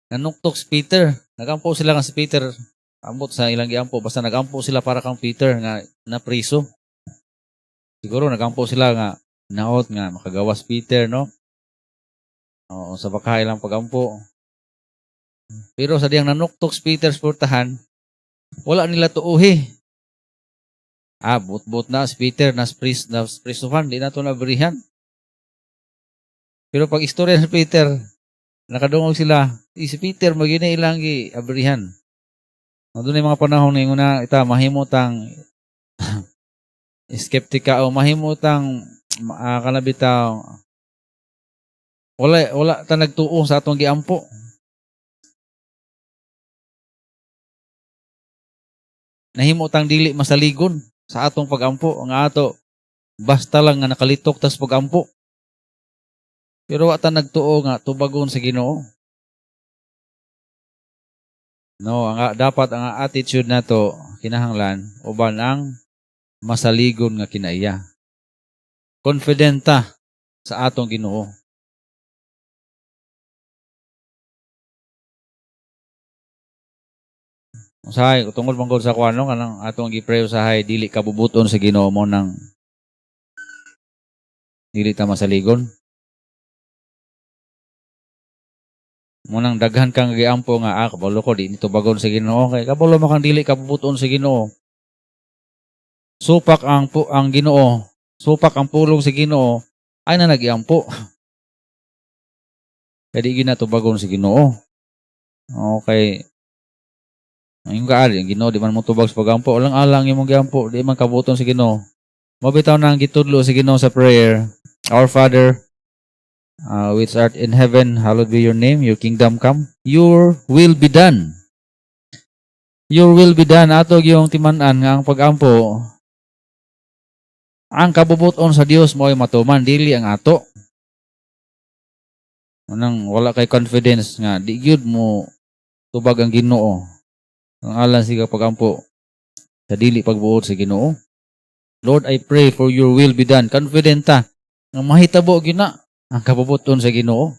nanuktok si Peter. Nagampo sila nga si Peter. Ambot sa ilang giampo basta nagampo sila para kang Peter nga napriso. Siguro nagampo sila nga naot nga makagawas Peter, no? Oo, sa baka ilang pagampo. Pero sa diyang nanuktok si Peter sa portahan, wala nila tuuhi. But-but na si Peter, nas prisuhan, di na to naberihan. Pero pag istorya ni Peter, nakadungog sila, si Peter magina ilang gi-abrihan. Doon yung mga panahon na una, ita, mahimutang skeptika o mahimutang kanabitaw, wala ta nagtuo sa atong giampo. Nahimutang dili masaligon sa atong pagampo. Ang ato, basta lang nga nakalitok tas pagampo. Pero wa ta nagtuo nga tubagon sa Ginoo. No, ang dapat ang attitude nato kinahanglan uban ang masaligon nga kinaiya. Confident ta sa atong Ginoo. Usahay tungod man gud sa kuan, no, kanang atong gi-pray usahay, dili kabubuton sa Ginoo mo nang dili ta masaligon. Mo nang daghan kang giampo nga, ah, kabalo ko di nito bagon sa Ginoo, kay kabalo man kang dili kabubuton sa Ginoo. Supak ang Ginoo, supak ang pulong sa Ginoo, ay na nagiampo. Kaya di gyud na tubagon sa Ginoo. Okay. Ang kaali, ang Ginoo di man mo tubag sa pagampo, walang alang imong giampo, di man kabuton sa Ginoo. Mabitaw na ang gitudlo sa Ginoo sa prayer. Our Father, which art in heaven, hallowed be your name, your kingdom come, your will be done. Your will be done. Ato yung timan-an nga ang pagampo, ang kabubuton sa Dios mo ay matuman, dili ang ato. Unang wala kay confidence nga di gyud mo tubag ang Ginoo. Ang alang siga pagampo sa dili pagbuot sa Ginoo. Lord, I pray for your will be done. Confident ta nga mahitabo gyud na ang kabubuton sa Ginoo.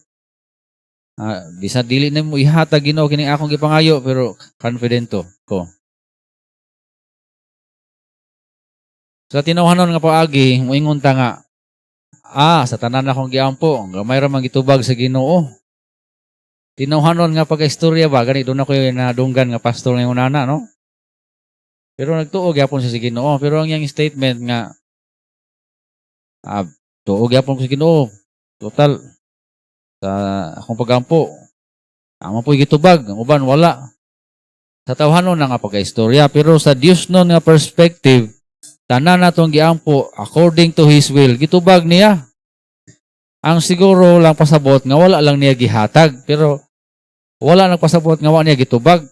Ah, bisan dili na mo ihatag, Ginoo, kining akong gipangayo, pero confident to ko. Sa tinawhanon nga paagi, moingon ta nga, ah, sa tanan akong giampo, gamay ra man gitubag sa Ginoo. Tinawhanon nga pagka-istorya ba, gani doon ako yung nadunggan nga pastor ngayon nana, no? Pero nagtuo gyapon siya sa Ginoo. Pero ang iyang statement nga, ah, tuo gyapon ko sa Ginoo. Total, sa akong pagampo, amo po'y gitubag, ang uban wala. Sa tawhanon na nga pagka-istorya, pero sa Dios nun nga perspective, tanan natong giampo according to His will, gitubag niya. Ang siguro lang pasabot nga wala lang niya gihatag, pero wala nagpasabot nga wa niya gitubag.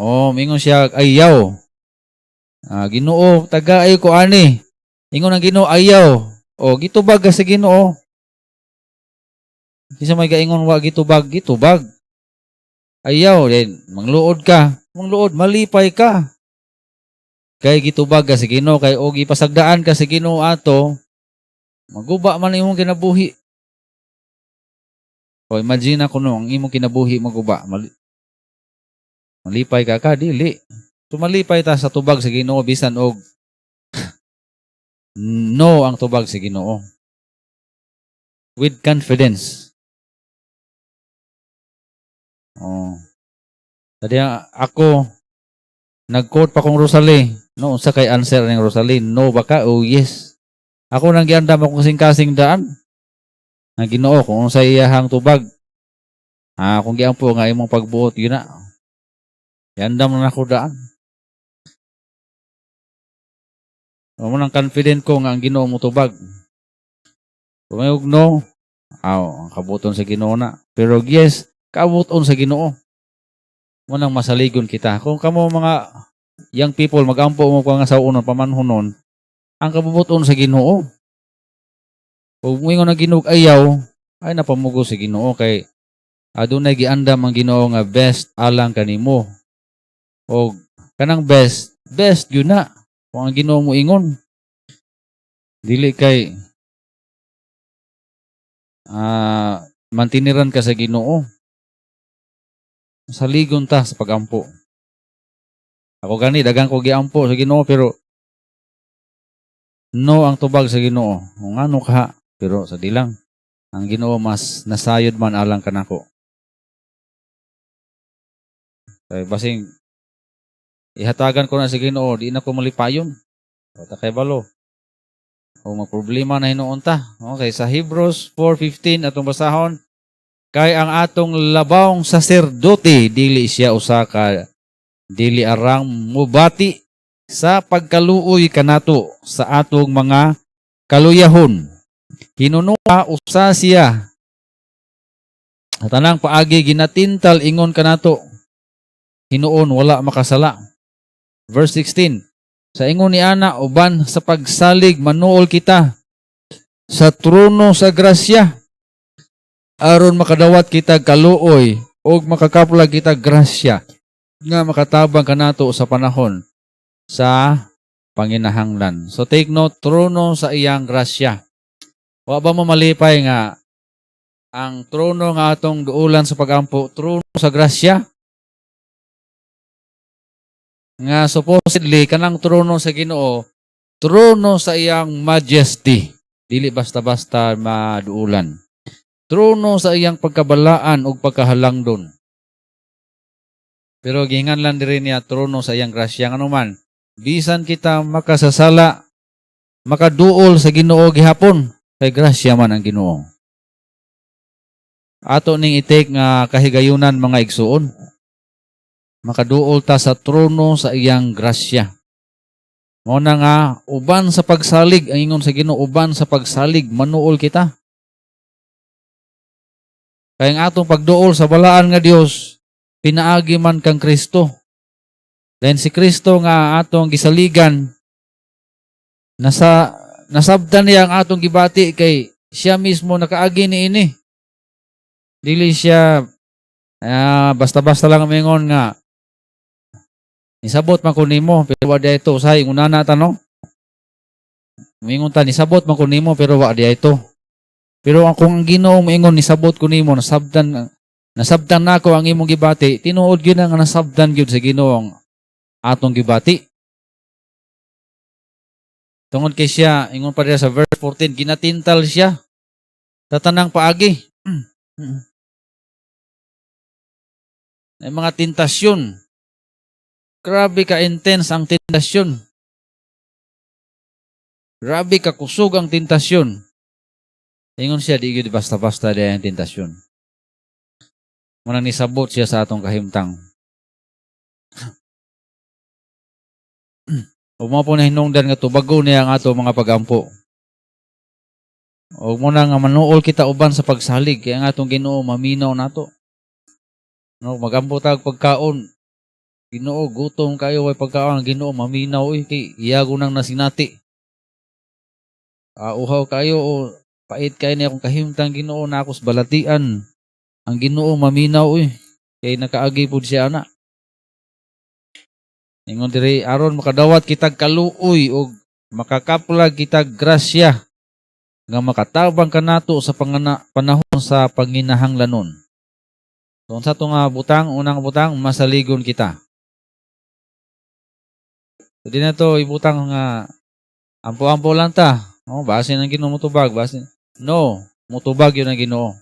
Oh, mingon siya, "Ayaw. Ah, Ginoo, tagaay ko ani." Ingon ang Ginoo, "Ayaw." Oh, gitubag ka sa Ginoo. Kinsa may gaingon wa gitubag, gitubag. Ayaw, then mangluod ka. Mangluod, malipay ka. Kay gitubag ka sa Ginoo, kay og ipasagdaan ka sa Ginoo ato, maguba man imong kinabuhi. O imagine ako, no, ang imong kinabuhi maguba. Malipay ka ka, dili. Tumalipay ta sa tubag sa Ginoo bisan og no ang tubag sa Ginoo. With confidence. Oh. Tadi ako nag-quote pa kong Rosalie. No, unsa kay answer ning Rosalie? No ba ka o yes? Ako nang giandam akong kasing-kasing daan. Ang Ginoo kung unsa iyahang tubag. Ah, kung giampo nga imong pagbuot yun na. Giandam na nako daan. Mo nang confident ko nga ang Ginoo mo tubag. Kung may no, aw, ang kabuton sa Ginoo na. Pero yes, kabuton sa Ginoo. Mo nang masaligon kita. Kung kamo mga young people magampo mo pa nga sa unang pamanhonon, ang kabubuton sa Ginoo. Kung muingon ang Ginoo ayaw, ay napamugo sa Ginoo kay adunay giandam ang Ginoo nga best alang kanimo. Og kanang best, best yun na. Kung ang Ginoo mo ingon, dili kay mantiniran ka sa Ginoo. Saligon ta sa pagampo. Ako gani dagang ko giampo sa Ginoo, pero no ang tubag sa Ginoo. Kung ano ka, pero sa dilang ang Ginoo mas nasayod man alang kanako. Kay basing ihatagan ko na sa Ginoo, di na ko malipayon. Wala kay balo. O magproblema na hinuon ta. Okay, sa Hebrews 4:15 atong basahon, kay ang atong labawng saserdote dili siya usa ka dili arang mubati sa pagkaluoy kanato sa atong mga kaluyahon. Hinunua usa siya. Sa tanang paagi ginatintal ingon kanato. Hinuon wala makasala. Verse 16. Sa ingon ni ana, uban sa pagsalig manuol kita sa trono sa grasya aron makadawat kita kaluoy ug makakaplag kita grasya nga makatabang kanato sa panahon sa panginahanglan. So take note, trono sa iyang grasya. Wa ba mo malipay nga ang trono nga atong duulan sa pagampo, trono sa grasya? Nga supposedly kanang trono sa Ginoo, trono sa iyang majesty, dili basta-basta maduulan. Trono sa iyang pagkabalaan ug pagkahalangdon. Pero gihinganlan diri niya trono sa iyang grasya, nganuman bisan kita makasasala, makaduol sa Ginoo gihapon, kay grasya man ang Ginoo. Ato ning i-take nga kahigayunan, mga igsuon. Makaduol ta sa trono sa iyang grasya. Mao na nga uban sa pagsalig, ang ingon sa Ginoo, uban sa pagsalig manuol kita. Kay ang atong pagduol sa balaan nga Dios pinaagi man kang Kristo. Then si Kristo nga atong gisaligan, nasa nasabtan niya ang atong gibati kay siya mismo nakaagi niini. Dili siya basta-basta lang mingon nga nisabot man ko nimo pero wa diay to. Usahay unana ta, no? Mingon ta, nisabot man ko nimo pero wa diay to. Pero ang kung ang Ginoo moingon nisabot ko nimo, nasabtan nasabtan nako ang imong gibati, tinuod gyud nga nasabtan gyud sa Ginoo ang atong gibati. Tungod kay siya, ingon pa diya sa verse 14, ginatintal siya sa tanang paagi. May mga tentasyon. Grabe ka intense ang tentasyon. Grabe ka kusog ang tentasyon. Ingon siya, di gyud basta-basta di ang tentasyon. Munang nisabot siya sa atong kahimtang. Ug mao po na hinungdan nga tubago niya ang ato mga pagampo. Ug mao na nga manuol kita uban sa pagsalig kay ang atong Ginoo maminaw nato. No, magampo tag pagkaon. Ginoo, gutom kayo, way pagkaon. Ang Ginoo maminaw oy kay iyago nang nasinati. Uhaw kayo o pait kayo niya akong kahimtang, Ginoo, na akos balatian. Ang Ginoo maminaw oy kay nakaagi pud siya ana. Ingon diri, aron makadawat kitag kaluoy og makakaplag kitag grasya nga makatabang kanato sa panahon sa panginahanglanon. So unsa to nga butang? Unang butang, masaligon kita. So di na to ibutang nga ampo-ampo lang ta. Oh, basin ang Ginoo motubag, basin. No, motubag yun ang Ginoo.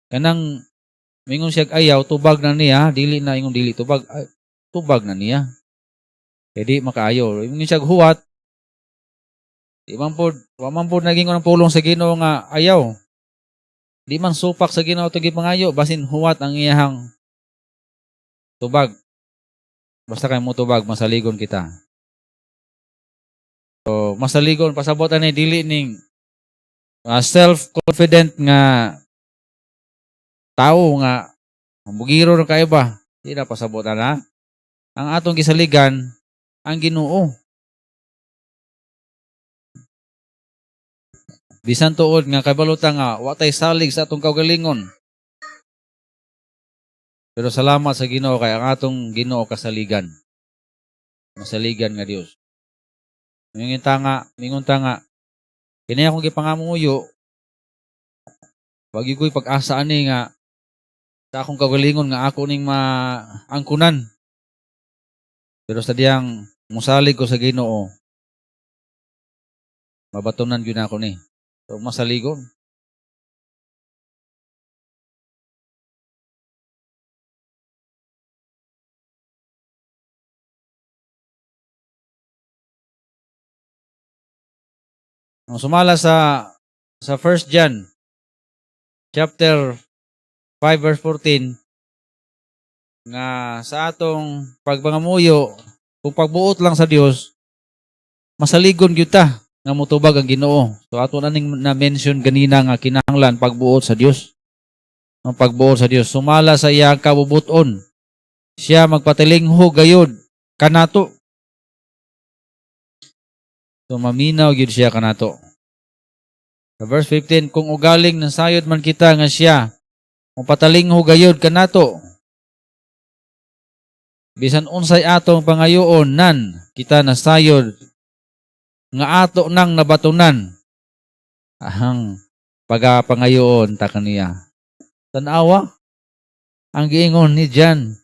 Kanang mingon siya ayaw, tubag na niya, dili na ingon dili tubag, ay, tubag na niya. Kay di makaayo. Ingon siya huwat, di man pod, wa man pod naging ang pulong sa Ginoo nga ayaw. Di man supak sa Ginoo itong gipangayo, basin huwat ang iyahang tubag. Basta kay mo tubag, masaligon kita. So, masaligon, pasabot ani dili ning self-confident nga tao nga bugiro ra kayo ba? Di na pasabot ana. Ang atong gisaligan ang Ginoo. Bisan tuod nga kabalo ta nga wa tay salig sa atong kaugalingon. Pero salamat sa Ginoo kay ang atong Ginoo kasaligan. Masaligan nga Dios. Mingon ta nga kini akong gipangamuyo, wag ko'y pag-asa ani nga sa akong kaugalingon nga ako ning maangkunan. Pero sa diyang musalig ko sa Ginoo, mabatunan gyud ako ni. So masaligon. Ang sumala sa 1 John chapter 5 verse 14 nga sa atong pagpangamuyo, kung pagbuot lang sa Dios, masaligon gyud ta nga motubag ang Ginoo. So ato na ning na-mention ganina nga kinahanglan pagbuot sa Dios. Ang pagbuot sa Dios sumala sa iyang kabubuton. Siya magpatilingho gayud kanato. So maminaw gyud siya kanato. Sa verse 15, kung ugaling nasayod man kita nga siya mopatalingho gayud kanato, bisan unsay atong pangayoon nan kita nasayod nga ato nang nabatunan ang pagapangayoon ta kaniya. Tan-awa ang giingon ni John.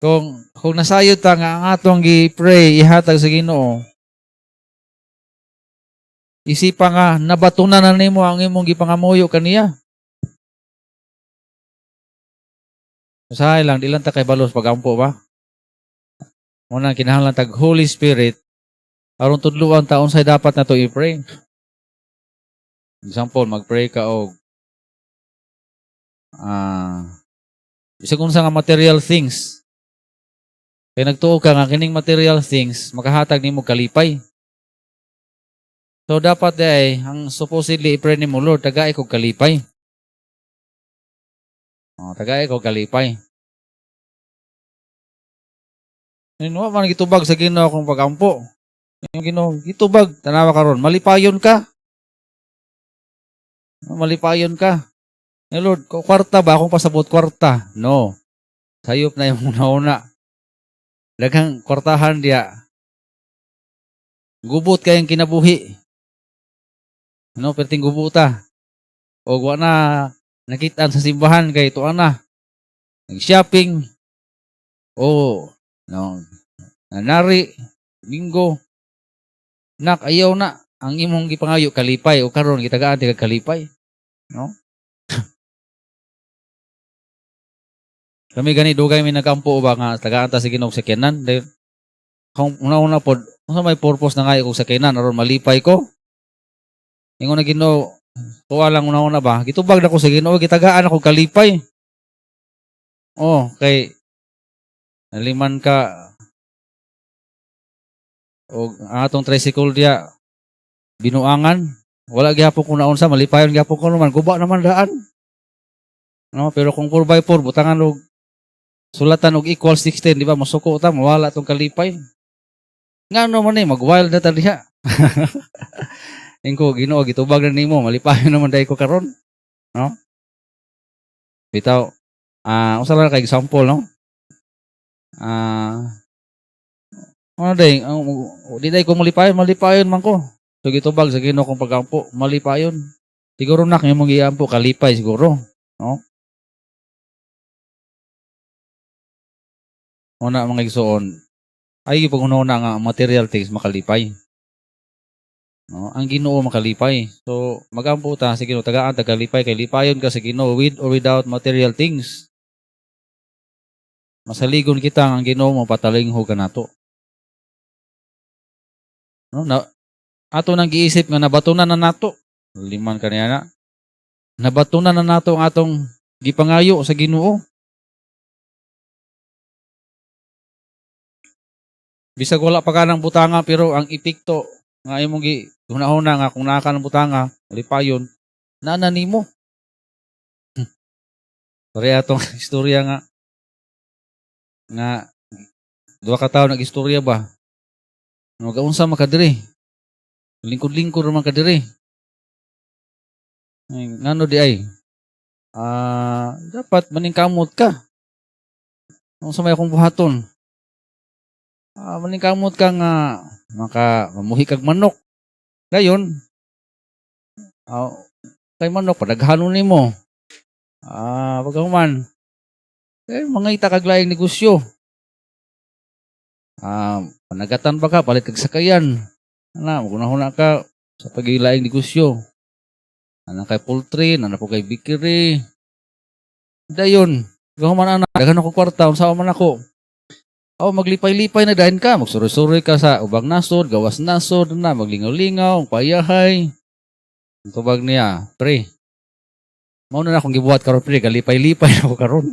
Kung nasayod ta nga ang atong gi-pray ihatag sa Ginoo, isipa nga nabatunan na nimo ang imong gipangamuyo kaniya. Usahay lang, di lang ta kay balos pagampo ba? Muna kinahanglan tag Holy Spirit aron tudluan ta unsay dapat nato i-pray. Example, mag-pray ka og bisag unsa nga material things. Kay nagtuo ka nga kining material things makahatag nimo kalipay. So dapat ay ang supposedly i-pray nimo, "Lord, tagai kog kalipay." Oh, tagai kog kalipay. Wa man gitubag sa Ginoo akong pagampo. Yung Ginoo gitubag, tanawa karon, malipayon ka. Malipayon ka. Eh, Lord, kwarta ba akong pasabot, kwarta? No. Sayop na yung una-una. Daghang kwartahan diya. Gubot kayong kinabuhi. No, perting gubuta. O wa na nakitaan sa simbahan kay tuan na. Nag-shopping. O no, nanari linggo. Nak, ayaw na ang imong gipangayo kalipay o karon gitagaan ti kalipay. No? Kami gani dugay mi nagampo ba nga tagaan ta sa Ginoo sakyanan. Dahil kung una-una pod, unsa may purpose na ngayo kog sakyanan aron malipay ko? Ingon na Ginoo, tuwa lang una-una ba? Gitubag na ko sa Ginoo, gitagaan ako kalipay. Oh, kay naliman ka og ang atong tricycle diya binuangan, wala gihapon ko naunsa, malipayon gihapon ko naman, guba naman daan. No, pero kung 4x4 butangan og sulatan og equal 16, di ba, masuko ta, mawala tong kalipay. Ngano man ni mag-wild na ta diha. Ingko Ginoo, gitubag na nimo, malipayon naman dai ko karon, no? Bitaw, usa lang ka example, no? Ano day, ang di day ko malipayon, malipayon man ko. So gitubag sa Ginoo kong pagampo, malipayon. Siguro na imong giampo kalipay siguro, no? Una, mga igsoon, ay gipaghunahuna nga ang material things makalipay. No, ang Ginoo makalipay. So magampo ta sa Ginoo, tagaan ta kalipay kay lipayon ka sa Ginoo with or without material things. Masaligon kita ang Ginoo mapatalingho ka nato. No, na, ato nang giisip nga nabatunan na nato. Liman kaniya na. Nabatunan na nato ang atong gipangayo sa Ginoo. Bisag wala pa ka ng butanga pero ang epekto nga imong gi hunahuna nga kung naa ka ng butanga lipayon naa na nimo. Pareha atong istorya nga duha ka tawo nag-istorya ba. Magaunsa man ka diri? Lingkod-lingkod man ka diri. Ay, ngano di ay? Dapat maningkamot ka. Unsa may akong buhaton? Maningkamot ka nga maka mamuhi kag manok. Dayon, kay manok padaghanon nimo. Pagkahuman, eh, mangita kag laing negosyo. Panagatan ba ka, palit kag sakayan. Ana, magunahuna ka sa pagilaing negosyo. Ana kay poultry, ana po kay bakery. Dayon, pagkahuman ana, daghan ako kwarta, unsa man ako? Oh, maglipay-lipay na dahin ka, magsuroy-suroy ka sa ubang nasod, gawas nasod na, maglingaw-lingaw, payahay. Ang tubag niya, "Pre, mao na akong gibuhat karon, pre, galipay-lipay na ako karon."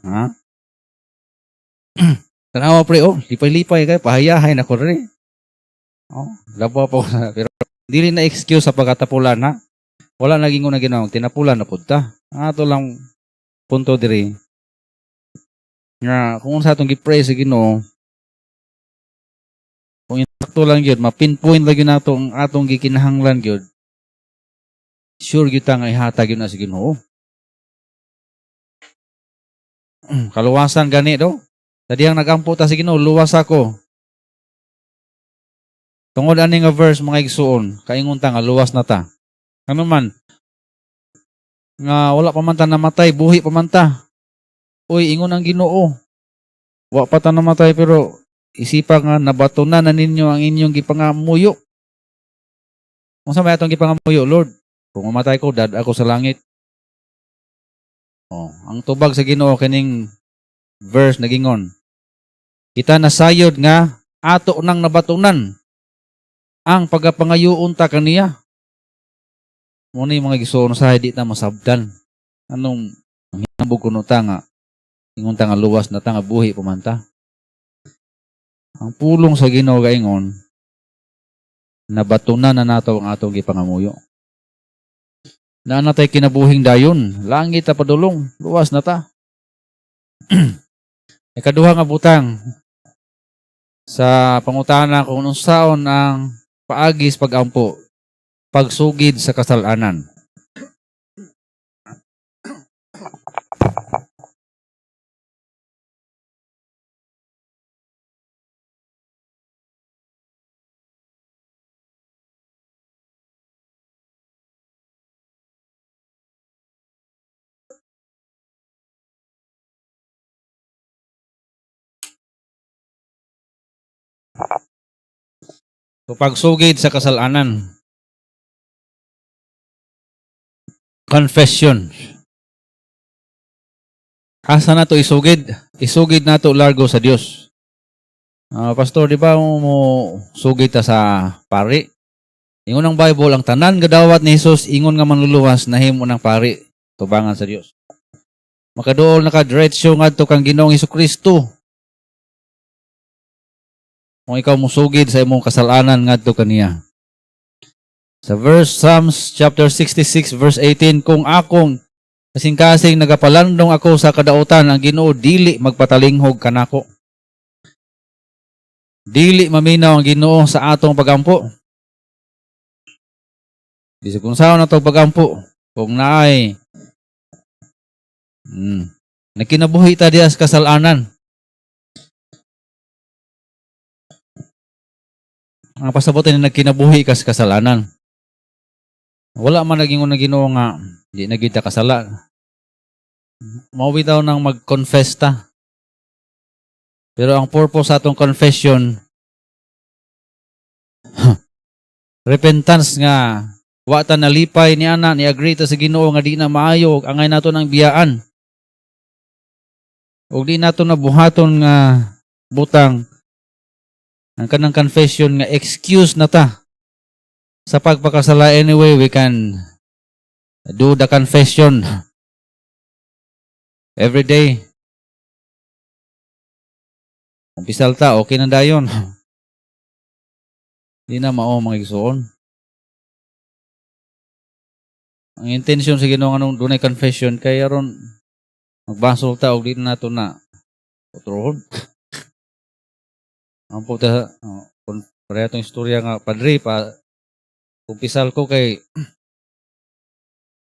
Ha? Tanawa, pre, oh, lipay-lipay kay pahayahay na ko rin. Oh, labaw pa ko pero dili na excuse sa pagkatapulan, ha. Wala naging na ginawa, tinapulan na pud ta. Ang ato lang punto diri nga kung unsa atong gi-pray sa Ginoo, kung insakto lang gyud, ma-pinpoint lang gyud nato ang atong gikinahanglan gyud, sure gyud ta nga ihatag gyud na sa Ginoo. Kaluwasan gani do. Sa dihang nagampo ta sa Ginoo, "Luwas ako." Tungod ani nga verse, mga igsuon, kaingon ta nga luwas na ta. Ano man nga wala pa man ta namatay, buhi pa man ta. Uy, ingon ang Ginoo. Wa pa ta namatay pero isipa nga nabatunan na ninyo ang inyong gipangamuyo. Unsa may atong gipangamuyo, Lord? Kung mamatay ko, dad ako sa langit. Oh, ang tubag sa Ginoo kining verse nagingon. Kita nasayod nga ato nang nabatunan ang pagapangayoon ta kaniya. Mo ni mga igsoon sa di ta masabdan. Anong hinambog kuno ta nga ingon ta nga luwas na ta nga buhi pumanta. Ang pulong sa Ginoo gaingon nabatunan na nato ang atong gipangamuyo. Naa na tay kinabuhing dayon, langit ta padulong, luwas na ta. Ikaduha nga butang sa pangutana kung unsaon ang paagi sa pagampo, pagsugid sa kasalanan. So, pagsugid sa kasalanan. Confession. Asa na to isugid? Isugid nato largo sa Dios. Ah, pastor, di ba mo sugid ta sa pari? Ingon ang Bible, ang tanan gadawat ni Jesus ingon nga manluluwas nahimo ng pari tubangan sa Dios. Makaduol na ka diretso ngadto kang Ginoong Hesukristo. Kung ikaw musugid sa imong kasalanan ngadto kaniya. Sa verse Psalms chapter 66 verse 18, kung akong kasing-kasing nagapalandong ako sa kadautan, ang Ginoo dili magpatalinghog kanako. Dili maminaw ang Ginoo sa atong pagampo. Bisag kung saan na pagampo, kung naay nagkinabuhi ta diya sa kasalanan. Ang pasabot ni nagkinabuhi ka sa kasalanan. Wala man naging na Ginoo nga di na kita kasala. Mao bitaw nang mag-confess ta. Pero ang purpose sa atong confession, repentance nga wa ta nalipay ni ana, ni agree ta sa Ginoo nga di na maayo angay nato nang biyaan. Ug di nato na buhaton nga butang ang kanang confession nga excuse na ta sa pagpakasala. Anyway, we can do the confession every day. Umpisal ta, okay na dayon. Di na mao, mga igsoon. Ang intention sa Ginoo nganong dunay confession kay aron magbasol ta og di na nato na otrohon. Ang puta, oh, kung pareha tong istorya nga, "Padre, pa kumpisal ko kay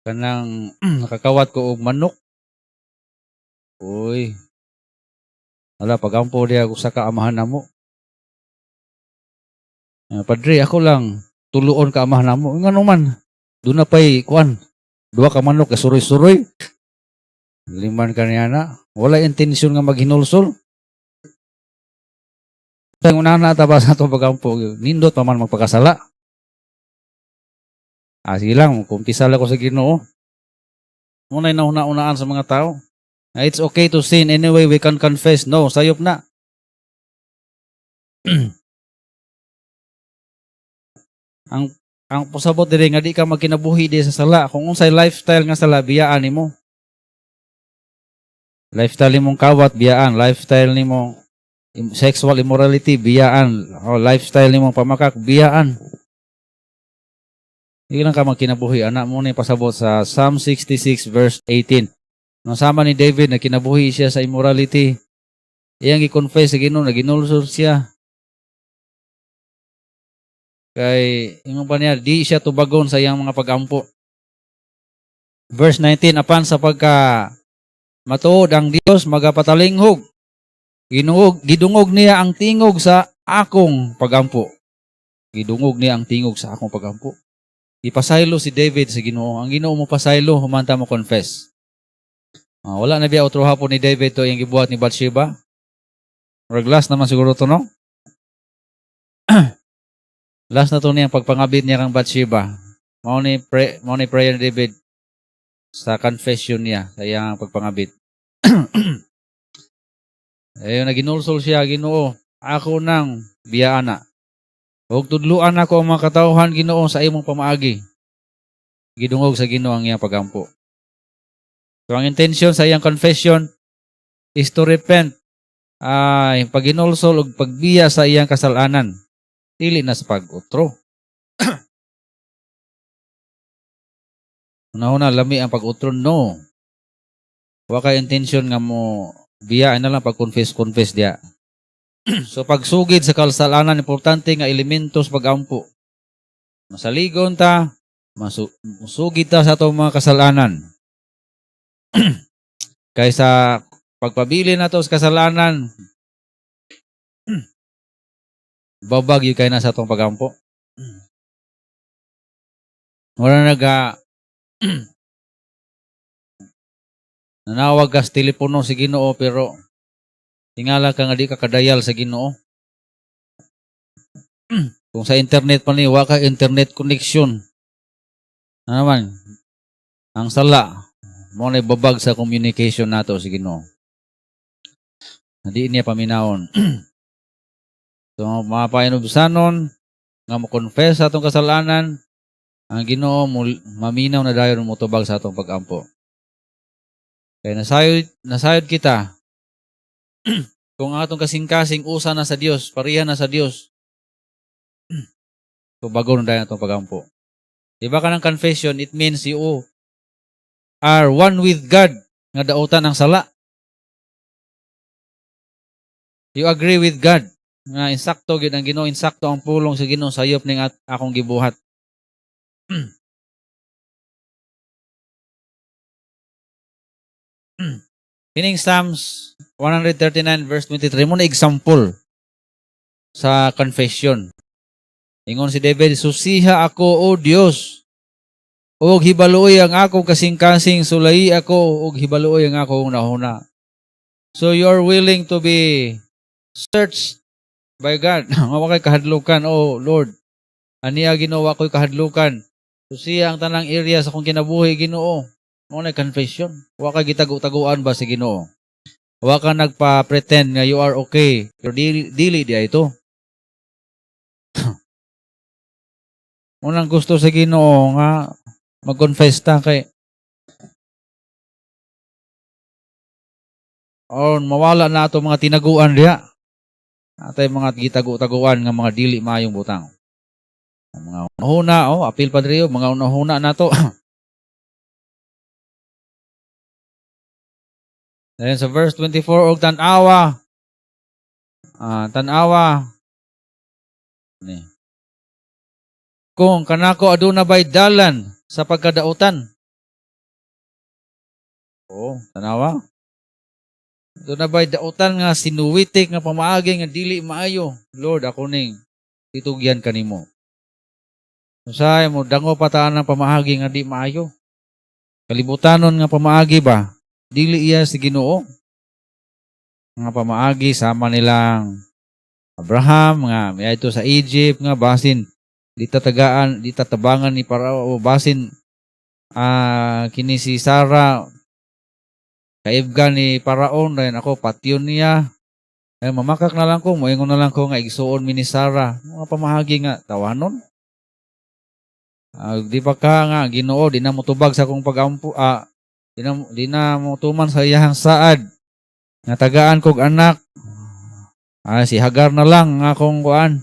kanang nakakawat ko og manok." Uy. Ala, pagampo diya usa ka amahan namo. "Ah, padre, ako lang tuluon ka amahan namo." "Ngano man?" "Duna pay kuan. Duha ka manok suroy-suroy." Liman kaniya na. Wala intensyon nga maghinulsol. Ang una ta ba sa atong pagampo, nindot pa man magpakasala. Ah, sige lang, kumpisal ako sa Ginoo. Muna'y nauna-unaan sa mga tao. Ah, it's okay to sin anyway, we can confess. No, sayop na. Ang pasabot diri nga di ka magkinabuhi di sa sala. Kung unsay lifestyle nga sala, biyaan nimo. Lifestyle nimong kawat, biyaan. Lifestyle nimong sexual immorality, biyaan. O, lifestyle nimong pamakak, biyaan. Hindi lang ka magkinabuhi. Anak mo ni pasabot sa Psalm 66 verse 18. Nung sama ni David, na kinabuhi siya sa immorality, iyang i-confess sa Ginoo, naginulsol siya. Kay, ingon pa niya, di siya tubagon sa iyang mga pagampo. Verse 19, apan sa pagka matuod ang Dios magapatalinghog. Ginuog, gidungog niya ang tingog sa akong pagampo. Gidungog niya ang tingog sa akong pagampo. Ipasaylo si David sa Ginoo. Ang Ginoo mo pasaylo, humanta mo confess. Ah, wala na biya otro hapon ni David to yung gibuhat ni Bathsheba. Murag last naman siguro to, no? Last na to niyang pagpangabit niya kang Bathsheba. Mao ni prayer ni David sa confession niya sa iyang pagpangabit. Ayun, naginulsol siya, "Ginoo, ako nang biyaana. Ug tudluan ako ang mga katawhan, Ginoo, sa imong pamaagi." Gidungog sa Ginoo ang iyang pagampo. So ang intention sa iyang confession is to repent, ay paginulsol ug pagbiya sa iyang kasalanan. Dili na sa pag-utro. Una-una, lami ang pag-utro, no. Wa kay intention nga mo biya na lang pag-confess confess diya. So pagsugid sa kasalanan, importante nga elemento sa pagampo. Masaligon ta, musugid ta sa atong mga kasalanan. Kaysa pagpabili nato sa kasalanan, babag gyud kay na sa atong pagampo. Wala naga nanawag ka sa telepono sa Ginoo pero tingala ka nga di ka kadayal sa Ginoo. Kung sa internet pa ni, wa ka internet connection. Ano naman? Ang sala mo na babag sa communication nato sa Ginoo. Hindi niya paminawon. So mga painubsanon nga mo confess sa atong kasalanan, ang Ginoo maminaw na dayon motubag sa atong pagampo. Kay nasayod kita kung ang atong kasing-kasing usa na sa Dios, pareha na sa Dios. So bago na dayon atong pagampo. Di ba kanang confession, it means you are one with God nga dautan ang sala. You agree with God nga insakto gid ang Ginoo, insakto ang pulong sa Ginoo, sayop ning akong gibuhat. Kining Psalms 139 verse 23 mo na example sa confession. Ingon si David, "Susiha ako, O Dios, ug hibaluoy ang akong kasing-kasing, sulayi ako ug hibaluoy ang akong hunahuna." So you are willing to be searched by God. Nga wa kay kahadlukan, "Oh Lord. Aniya Ginoo, wa ko'y kahadlukan. Susiha ang tanang area sa akong kinabuhi, Ginoo." Mao na confession. Wa ka gitago-taguan ba sa Ginoo. Wa ka nagpa-pretend nga you are okay. Pero dili, dili di ito. Unang gusto sa Ginoo nga mag-confess ta kay oh, mawala na ato mga tinaguan diha. Atay mga gitago-taguan nga mga dili maayong butang. Ang mga hunahuna, oh, apil pa diri, mga hunahuna nato. Then sa verse 24, og tan-awa. Ah, tan-awa. Ni. Kung kanako aduna bay dalan sa pagkadautan. Oh, tanawa. Aduna bay dautan nga sinuwitik nga pamaagi nga dili maayo. Lord, ako ning titugyan kanimo. Usahay mo dango pa ta ng pamaagi nga di maayo. Kalibutanon nga pamaagi ba? Dili iya si Ginoo. Nga pamaagi sama nilang Abraham nga miadto sa Egypt nga basin di tatagaan, di tatabangan ni Parao, o basin kini si Sarah kaibga ni Paraon rin ako patyon niya ay mamakak na lang ko, moingon na lang ko nga igsuon mi ni Sarah. Mga pamahagi nga tawanon. Di pa ka nga Ginoo di na motubag sa akong pagampo, di na mo tuman sa iyahang saad nga tagaan kog anak, si Hagar na lang nga akong kuan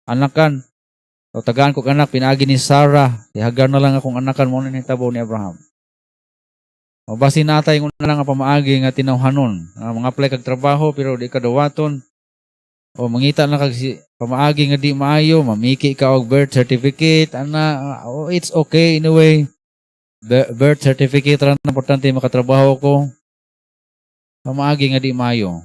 anakan o tagaan kog anak pinaagi ni Sarah, si Hagar na lang akong anakan. Mo na nitabo ni Abraham. O basin natay ingon na lang nga pamaagi nga tinawhanon, mga apply kag trabaho pero di ka dawaton o mangita na kag si, pamaagi nga di maayo, mamiki ka og birth certificate ana. Oh, it's okay anyway, birth certificate ra na importante makatrabaho ko. Pamaagi nga di maayo.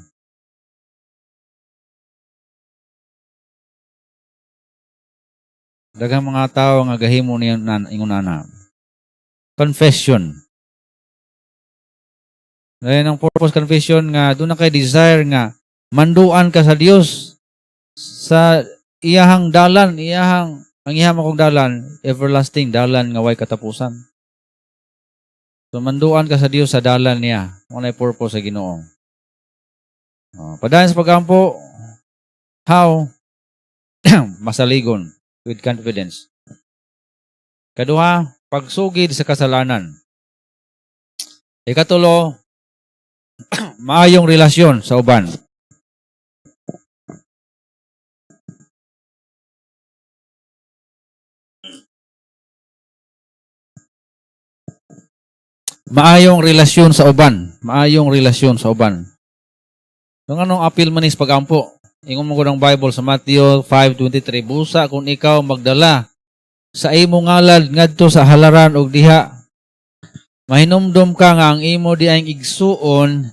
Daghang mga tawo nga gahimo niya ingon ana. Confession. Ngayon ang purpose confession nga duna kay desire nga manduan ka sa Dios sa iyahang dalan, iyahang ang iyahang akong dalan, everlasting dalan nga way katapusan. So manduan ka sa Dios sa dalan niya. Mao na purpose sa Ginoo. Oh, padayon sa pagampo, how masaligon with confidence. Kaduha, pagsugid sa kasalanan. Ikatulo, maayong relasyon sa uban. Maayong relasyon sa uban. Maayong relasyon sa uban. Nung anong apil man is pagampo? Ingon mo ko ng Bible sa Matthew 5:23, "Busa kung ikaw magdala sa imong ngalad ngadto sa halaran og diha mahinumdom ka nga ang imo diayng igsuon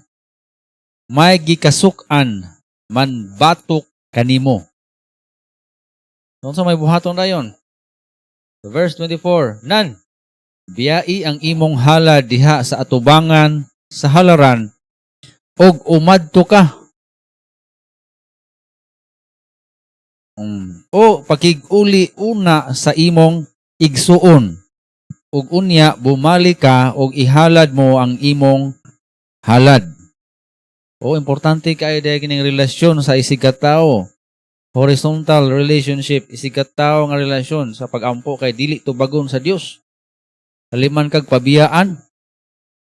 may gikasuk-an, man batok kanimo." Unsa may buhaton dayon? Verse 24, "Nan, biyai ang imong halad diha sa atubangan sa halaran ug umadto ka. O pakig-uli una sa imong igsuon ug unya bumalik ka ug ihalad mo ang imong halad." O importante kaayo dahil kining relasyon sa isig ka tawo. Horizontal relationship, isig ka tawo nga relasyon sa pagampo kay dili tubagon sa Dios. Haliman kag pabiyaan.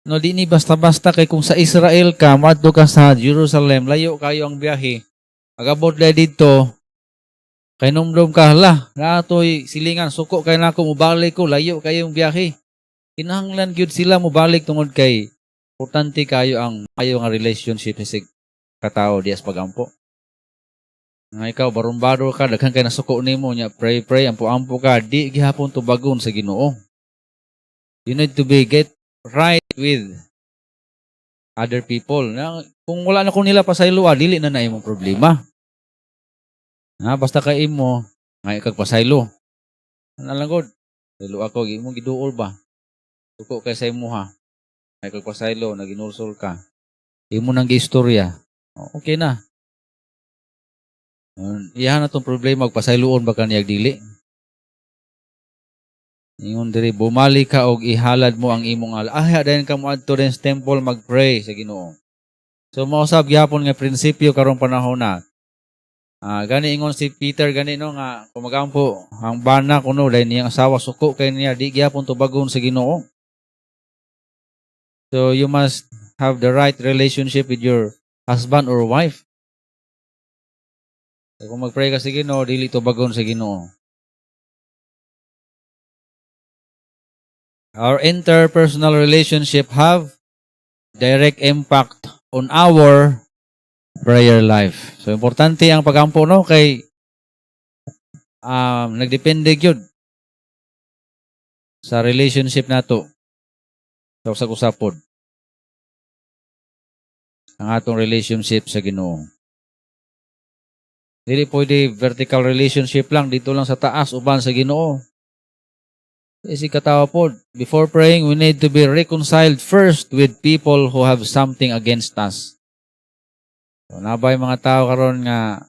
No, di ni basta-basta kay kung sa Israel ka, madto ka sa Jerusalem, layo kayo ang biyahe. Agabot dahil dito, kay numdum ka, hala, naatoy silingan, suko kay nako, mubalik ko, layo kayo yung biyahe. Kinahanglan gyud sila mubalik tungod kay importante kayo ang maayo nga relationship sa katao dias pagampo. Nga ikaw barumbado ka, daghan kay nasuko nimo nya, pray pray, ampo-ampo ka, di gihapon tubagon sa Ginoo. You need to be get right with other people. Na, kung wala na ko nila pasayloa, dili na na imong problema. Na, basta kay imo, ngay kag pasaylo. Ano lang god? Pasaylo ako, imong giduol ba? Suko kay sa imuha. Ngay kag pasaylo, naginulsol ka. Imo nang giistorya. Okay na. Iyahan na tong problema, pasayloon ba kaniyag dili? Ingon diri, bumalik ka og ihalad mo ang imong halad. Ah, dayon ka mo adto din sa temple mag-pray sa Ginoo. So mausab gyapon nga prinsipyo karong panahon na. Gani ingon si Peter gani no nga kung magampo ang bana kuno dahil niyang asawa suko kay niya, di gyapon tubagon sa Ginoo. So you must have the right relationship with your husband or wife. So, kung mag-pray ka sa Ginoo, dili tubagon sa Ginoo. Our interpersonal relationship have direct impact on our prayer life. So importante ang pagampo no kay nagdepende gyud sa relationship nato sa usag-usapod ang atong relationship sa Ginoo. Dili pwede vertical relationship lang dito lang sa taas uban sa Ginoo. Isig katawa po, before praying, we need to be reconciled first with people who have something against us. So, nabay mga tao karon nga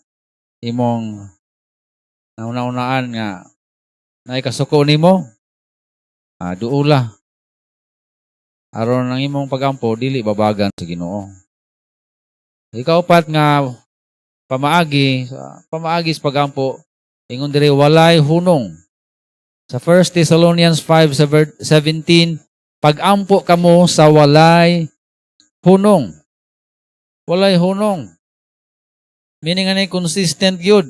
imong nauna-unaan nga naikasuko nimo, duula. Aron ang imong pagampo dili babagan sa Ginoo. Ikaupat nga pamaagi, sa pamaagi sa pagampo, ingon diri walay hunong. Sa 1 Thessalonians 5:17, "Pagampo kamo sa walay hunong." Walay hunong. Meaning ani consistent gyud.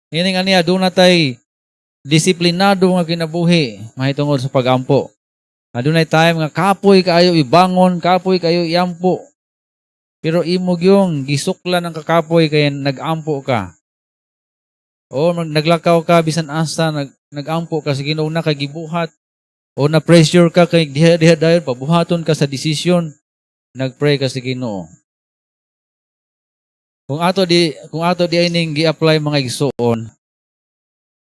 Meaning ani aduna tay disiplinado nga kinabuhi mahitungod sa pagampo. Adunay time nga kapoy kaayo ibangon, kapoy kayo iampo. Pero imo gyung gisuklan ang kakapoy kay nagampo ka. O naglakaw ka bisan asa, nagampo ka sa Ginoo na kay gibuhat o na pressure ka kay diha diha dayon pabuhaton ka sa desisyon, nagpray ka sa Ginoo. Kung ato di ay ning gi-apply, mga igsuon,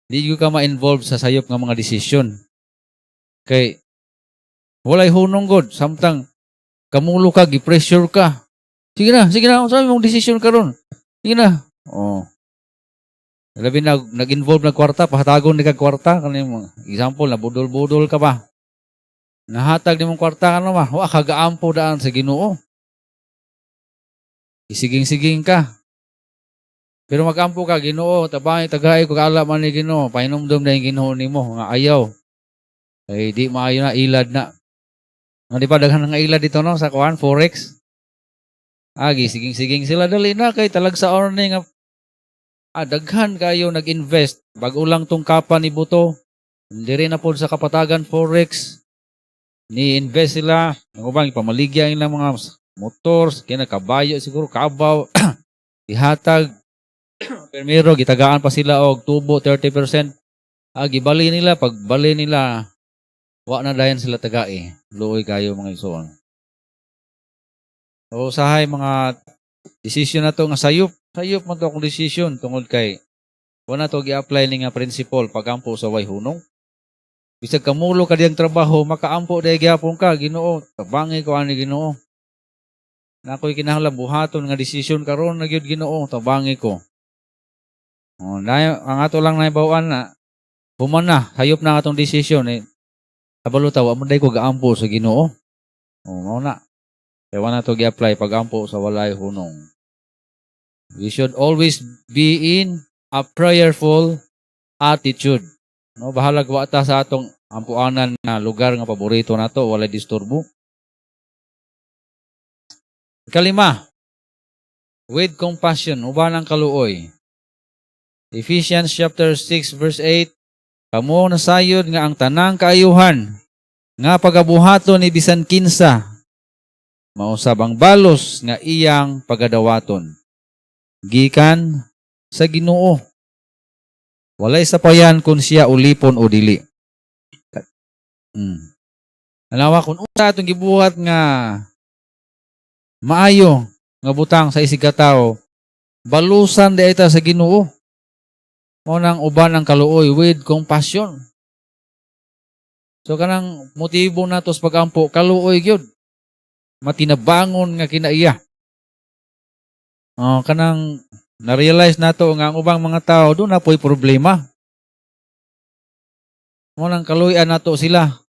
di gyud ka ma-involve sa sayop nga mga desisyon. Kay walay hunong god samtang Kamulo ka, gi-pressure ka. Sige na, sige na, unsa mong decision karon? Sige na. Oh. Labi na nag-involve na kwarta, pahatagon ni kag kwarta kani mo. Example, nabudol-budol ka ba? Nahatag nimong kwarta ano ba? Wa ka gaampo daan sa Ginoo. Isiging-siging ka. Pero magampo ka, "Ginoo, tabangay tagay ko kaala man ni Ginoo, pahinumdom na yung Ginoo nimo nga ayaw. Ay di maayo na ilad na." Nga di pa daghan nga ilad dito, no, sa kuan forex. Agi siging-siging sila, dali na kay talagsa ni nga daghan kayo nag-invest. Bag-o lang tong kapa ni buto. Diri na pod sa Kapatagan Forex. Ni invest sila, ang ubang ipamaligya ilang mga motor, kina kabayo siguro, kabaw, ihatag. Primero gitagaan pa sila og tubo 30%. Gibali nila, pagbali nila wa na dayon sila tagai. Luoy kayo, mga igsoon. O usahay mga decision na to nga sayop, sayop man to akong decision tungod kay wa na to gi-apply ni nga principle, pagampo sa way hunong. Bisag kamulo ka diyang trabaho, makaampo dahil gyapon ka, "Ginoo, tabangi ko ani, Ginoo. Na ako'y kinahanglan buhaton nga desisyon karon na gyud, Ginoo, tabangi ko." Oh, na, ang ato lang naibaw-an na human na, hayop na atong desisyon eh. Kabalo ta wa man day ko gaampo sa Ginoo. Oh, mao na. Kaya wa na to gi-apply pagampo sa walay hunong. We should always be in a prayerful attitude. No, bahalag wa ta sa atong ampuanan nga lugar nga paborito nato, walay disturbo. Kalima, with compassion, uban ang kaluoy. Ephesians chapter 6 verse 8, "Kamo nasayod nga ang tanang kaayuhan nga pagabuhaton ni bisan kinsa mausab ang balos nga iyang pagadawaton gikan sa Ginoo. Walay sapayan kung siya ulipon o dili." Anawa kung unsa atong gibuhat nga maayo nga butang sa isig ka tawo, balusan di ta sa Ginoo. Mao nang uban ang kaluoy, with compassion. So kanang motibo nato sa pagampo, kaluoy gyud. Matinabangon nga kinaiya. Oh, kanang na-realize nato nga ang ubang mga tao doon na po'y problema. Mao nang kaluoyan nato sila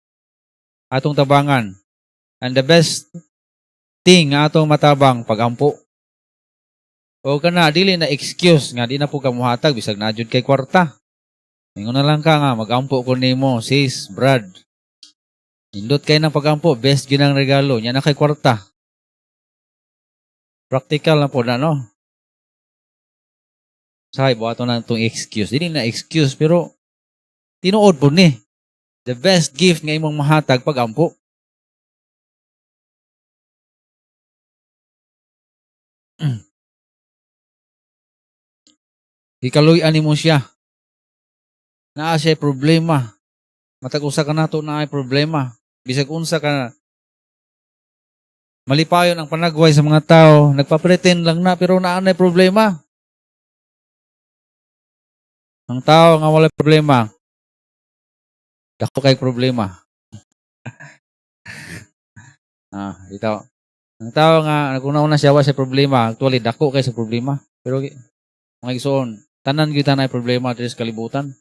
atong tabangan. And the best thing nga atong matabang, pagampo. O kana dili na excuse nga di na po ka muhatag bisag naa jud kay kwarta. Ingon na lang ka nga, "Magampo ko nimo, sis, brad. Nindot kay ng pagampo, best gyud ang regalo, nya na kay kwarta." Practical na po na, no? Say, buhaton na itong excuse. Dili na excuse, pero tinuod po ni. The best gift nga imong mahatag, pagampo. Ikaluy-an nimo siya. Naa siya problema. Matag usa ka nato naay problema. Bisag unsa ka malipayon ang panagway sa mga tao, nagpa-pretend lang na pero naa nay problema. Ang tao nga walay problema, dako kay problema. Ito. Ang tao nga naguna-una siya wa siya problema, actually dako kay sa problema. Pero mga igsoon, tanan gyud ta naay problema diri sa kalibutan.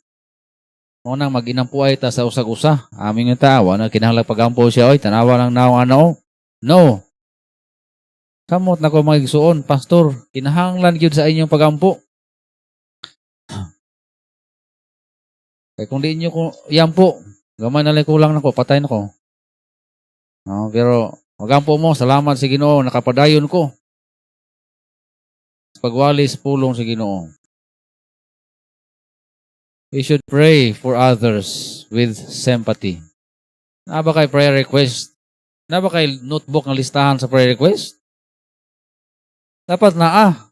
Mao nang mag-inampuay ta sa usag-usa. Aming nga tao, wa na kinahanglan pagampo siya, "Oy, tanawa lang naong ano." No. Samot na ko, mga igsoon, pastor, kinahanglan gyud sa inyong pagampo. Kay kung di inyo ko iampo, gamay na lang kulang nako, patay na ko. No, pero magampo mo, salamat sa Ginoo, nakapadayon ko. Pagwali sa pulong sa Ginoo. We should pray for others with sympathy. Naa ba kay prayer request? Naa ba kay notebook nga listahan sa prayer request? Dapat naa.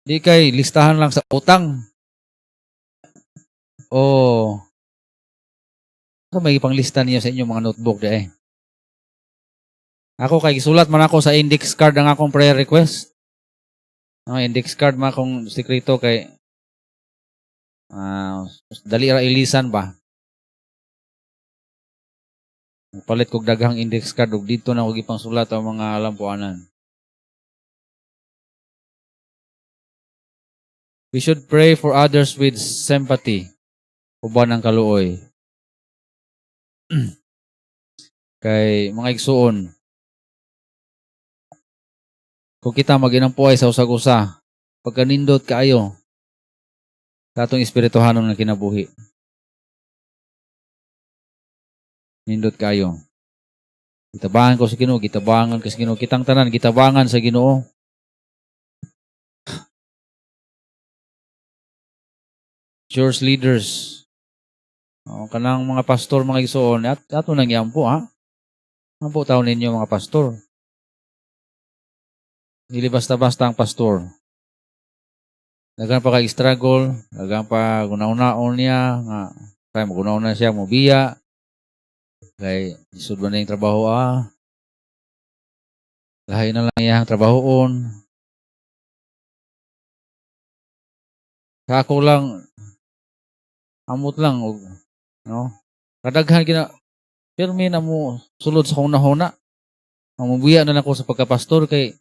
Di kay listahan lang sa utang. O so may panglista niyo sa inyong mga notebook di eh. Ako kay gisulat man ako sa index card ang akong prayer request. Ang index card man akong sekreto kay dali ra ilisan ba. Palit kog daghang index card ug didto na ko gipangsulat ang mga alampuanan. We should pray for others with sympathy. Uban ang kaluoy. Kay mga igsuon, kung kita maginampuay sa usag-usa, pagkanindot kaayo sa atong espirituhanon nga kinabuhi. Nindot kayo. Gitabangan ko sa Ginoo, gitabangan ko sa Ginoo, kitang tanan gitabangan sa Ginoo. Church leaders, oh, kanang mga pastor, mga igsoon, at ato nang iampo, ha? Ampo taon ninyo, mga pastor. Dili basta-basta ang pastor. Daghan pa kay struggle, daghan pa gunaw-naon niya nga kay magunaw na siya mobiya. Kay isud ba na yung trabaho ah. Lahi na lang iyang trabahoon. Kako lang amot lang og no. Kadaghan kina pirmi na mo sulod sa akong nahuna. Ang mubiya na lang ko sa pagkapastor kay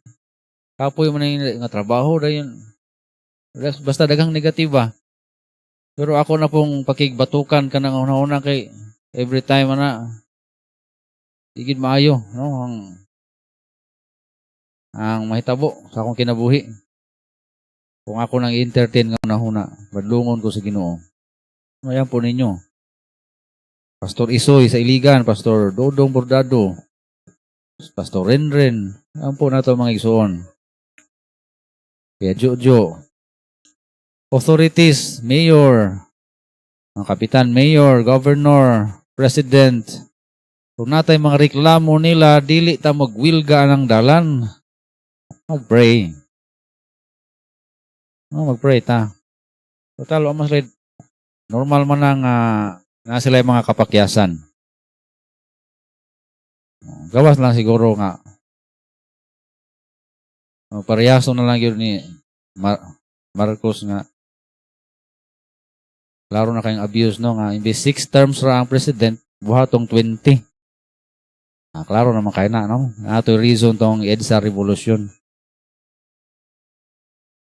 kapoy man na nga trabaho dayon. Basta daghang negatiba. Pero ako na pong pakigbatukan kanang hunahuna kay every time ana igid maayo, no, ang mahitabo sa akong kinabuhi. Kung ako nang entertain nga hunahuna, badlungon ko sa Ginoo. Mayan po ninyo. Pastor Isoy sa Iligan, Pastor Dodong Bordado, Pastor Renren, ang po nato, mga igsoon. Kuya Jojo. Authorities, mayor, ang kapitan, mayor, governor, president. Kung natay mga reklamo nila, dili ta magwilga ng dalan. Mag-pray. No, mag-pray ta. Total, wa man sila, normal man ang na sila yung mga kapakyasan. Gawas lang siguro nga. Oh, parehaso na lang yun ni Marcos nga klaro na kayong abuse, no, nga imbes 6 terms ra ang president, buhatong 20. Ah, klaro naman kayo na, no, ato reason tong EDSA Revolution.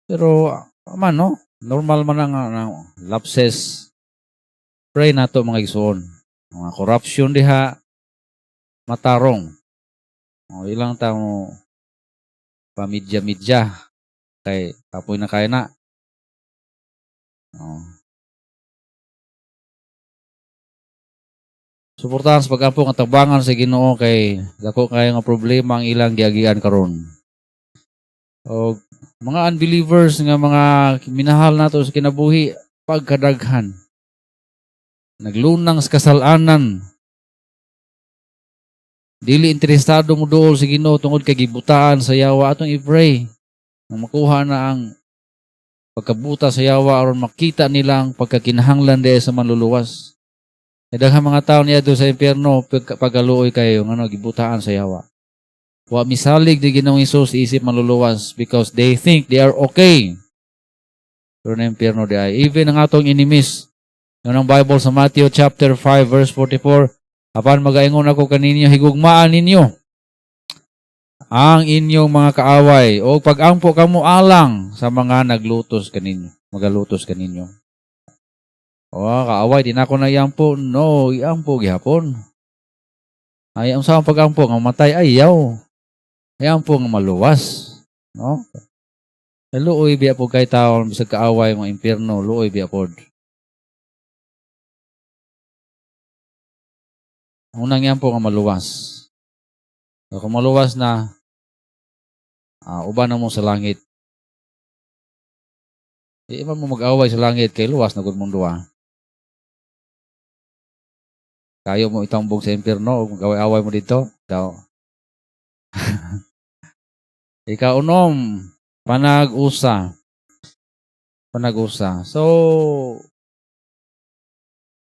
Pero man, no, normal man ang lapses. Pray nato, mga igsoon, mga corruption diha matarong. O, ilang tao pamidya-midya kay kapoy na kaya na. Oh. Suportahan sa pag-ampo nga tabangan sa Ginoo kay dako kayo nga problema ang ilang giagian karon. Og mga unbelievers nga mga minahal nato sa kinabuhi, pagkadaghan naglunang sa kasalanan, dili interesado mo duol sa Ginoo tungod kay gibutaan sa yawa, atong i-pray nga makuha na ang pagkabuta sa yawa aron makita nila ang pagkakinahanglan diay sa manluluwas. Kay daghang mga tao niya do sa impyerno pagkaluoy kayo ngano gibutaan sa yawa. Wa misalig di Ginoong Hesus isip manluluwas because they think they are okay. Pero na impyerno di ay. Even ang atong enemies. Yun ang Bible sa Matthew chapter 5 verse 44. "Apan magaingon ako kaninyo, higugmaan ninyo ang inyong mga kaaway o pag-ampo kamo alang sa mga naglutos kaninyo, magalutos kaninyo." O kaaway di na ako na iampo. No, iampo gihapon. Ay, ang sa pag-ampo nga matay ayaw. Iampo nga maluwas, no? Eh, luoy biya po kay tao bisag kaaway mga impierno, luoy biya pod. Ang unang iampo nga maluwas. So, kung maluwas na, uban na mo sa langit. Di man mo mag-away sa langit kay luwas na gud mong duwa. Kayo mo itambog sa impierno o mag-away-away mo dito. Daw. Ikaunom, panag-usa. Panag-usa. So,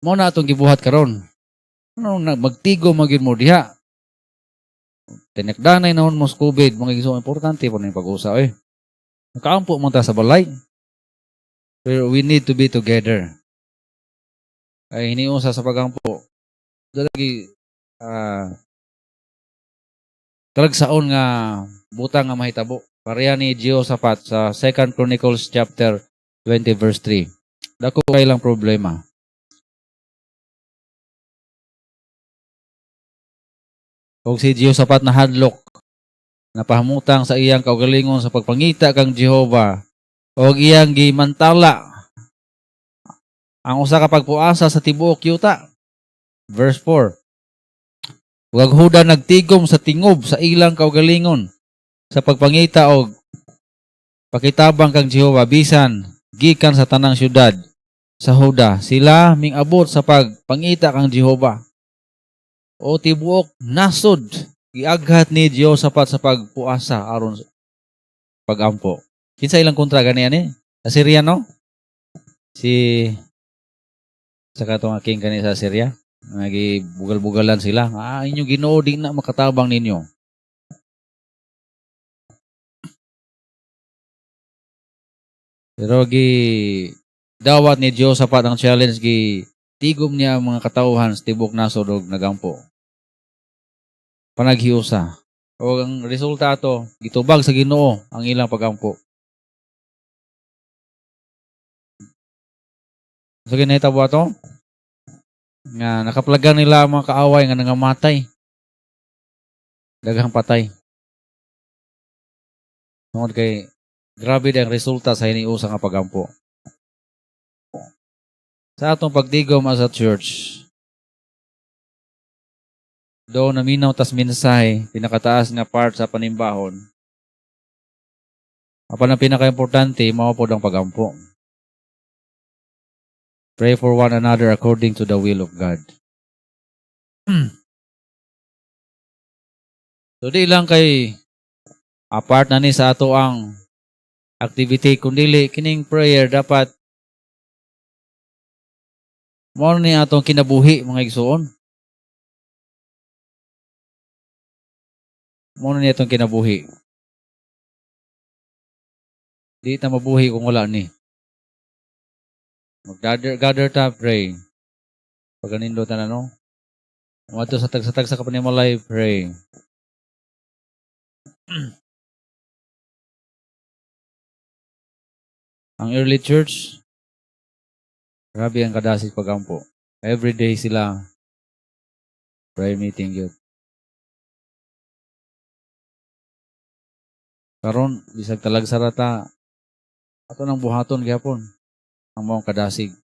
mo na atong gibuhat karon. Ano na magtigo magyud mo diha. Tinakdanay nahon mo sa COVID, mga igsoon, importante po na yung pag-usa eh. Nakaampo man ta sa balay. Pero we need to be together. Ay hiniusa sa pagampo. Lagi talagsaon nga butang nga mahitabo. Pareha ni Jehoshaphat sa 2 Chronicles chapter 20 verse 3. Dako kay lang problema. Ug si Jehoshaphat nahadlok, napahamutang sa iyang kaugalingon sa pagpangita kang Jehova og iyang gimantala ang usa ka pagpuasa sa tibuok yuta. Verse 4. Ug ang Huda nagtigom sa tingob sa ilang kaugalingon sa pagpangita og pakitabang kang Jehova bisan gikan sa tanang syudad sa Huda sila mingabot sa pagpangita kang Jehova. O tibuok nasod giaghat ni Jehoshaphat sa pagpuasa aron pagampo. Kinsa ilang kontra gani ani? Sa Syria, no? Si sa katong king kani sa Syria, nagibugal-bugalan sila. Ah, inyong Ginoo di na makatabang ninyo. Pero gi dawat ni Jehoshaphat ang challenge, gi tigom niya ang mga katawhan sa tibok nasod og nagampo. Panaghiusa. O ang resulta ato, gitubag sa Ginoo ang ilang pagampo. So ginahitabo ato nga nakaplagan nila ang mga kaaway nga nangamatay. Daghang patay. Tungod kay grabe ang resulta sa hiniusa nga pagampo. Sa atong pagdigom as a church, do naminaw tas mensahe, pinakataas nga part sa panimbahon. Apan ang pinaka-importante, mao pod ang pagampo. Pray for one another according to the will of God. So di lang kay apart na ni sa ato ang activity, kundili kining prayer dapat mao ni atong kinabuhi, mga igsuon. Mao ni atong kinabuhi. Di ta mabuhi kung wala ni. Mag-gather gather ta, pray. Pag-anindo ta na, no? Muadto sa tagsa-tagsa ka panimalay, pray. Ang early church, grabe ang kadasig pagampo. Every day sila prayer meeting yun. Karon bisag talagsa ra ta, ato nang buhaton gyapon ang maong kadasig.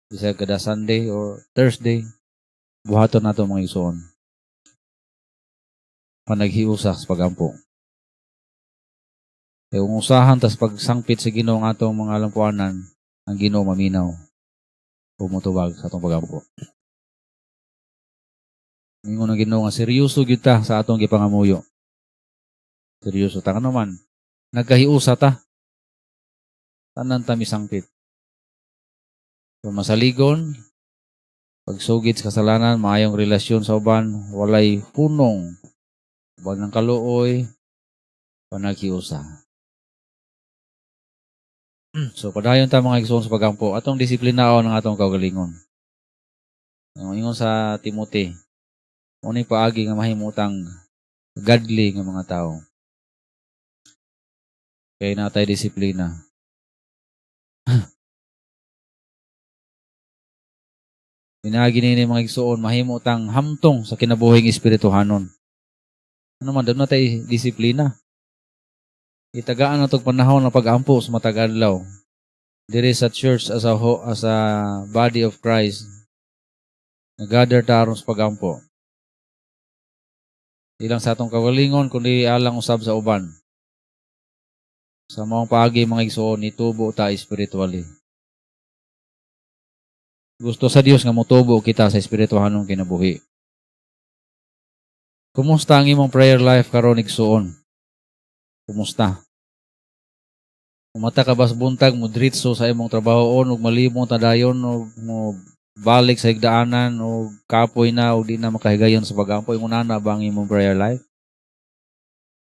Bisag kada Sunday or Thursday, buhaton nato, mga igsoon. Panaghiusa sa pagampo. Kay kung usahan tas pagsangpit sa Ginoo ang atong mga lampuanan, ang Ginoo maminaw o motubag sa atong pagampo. Ingon ang Ginoo nga seryoso gyud ta sa atong gipangamuyo. Seryoso ta naman. Nagkahiusa ta. Tanan ta misangpit. So, masaligon, pagsugid sa kasalanan, maayong relasyon sa uban, walay hunong, uban ng kaluoy, panaghiusa. So, padayon ta, mga igsoon, sa pagampo. Atong disiplinaon ang atong kaugalingon. Ang ingon sa Timothy, uning paagi nga mahimutang godly nga mga tao. Kay natay disiplina. Pinaagi nini, mga igsoon, mahimo tang hamtong sa kinabuhing espirituhanon. Ano man, doon natay disiplina. Itagaan na tog panahon ng pag-ampo sa matag adlaw. Diri sa church as a body of Christ. Nag-gather ta aron sa pag-ampo. Ilang sa atong kagalingon, kundi alang usab sa uban. Sa maong paagi, mga igsoon, nitubo ta spiritually. Gusto sa Dios nga motubo kita sa espirituhanong kinabuhi. Kumusta ang imong prayer life karon, igsuon? Kumusta? Umata ka ba sa buntag, mo diretso sa imong trabaho ug malibong ta dayon og mo balik sa higdaanan o kapoy na o di na makahigayon sa pagampo, ingon ana ba ang imong prayer life?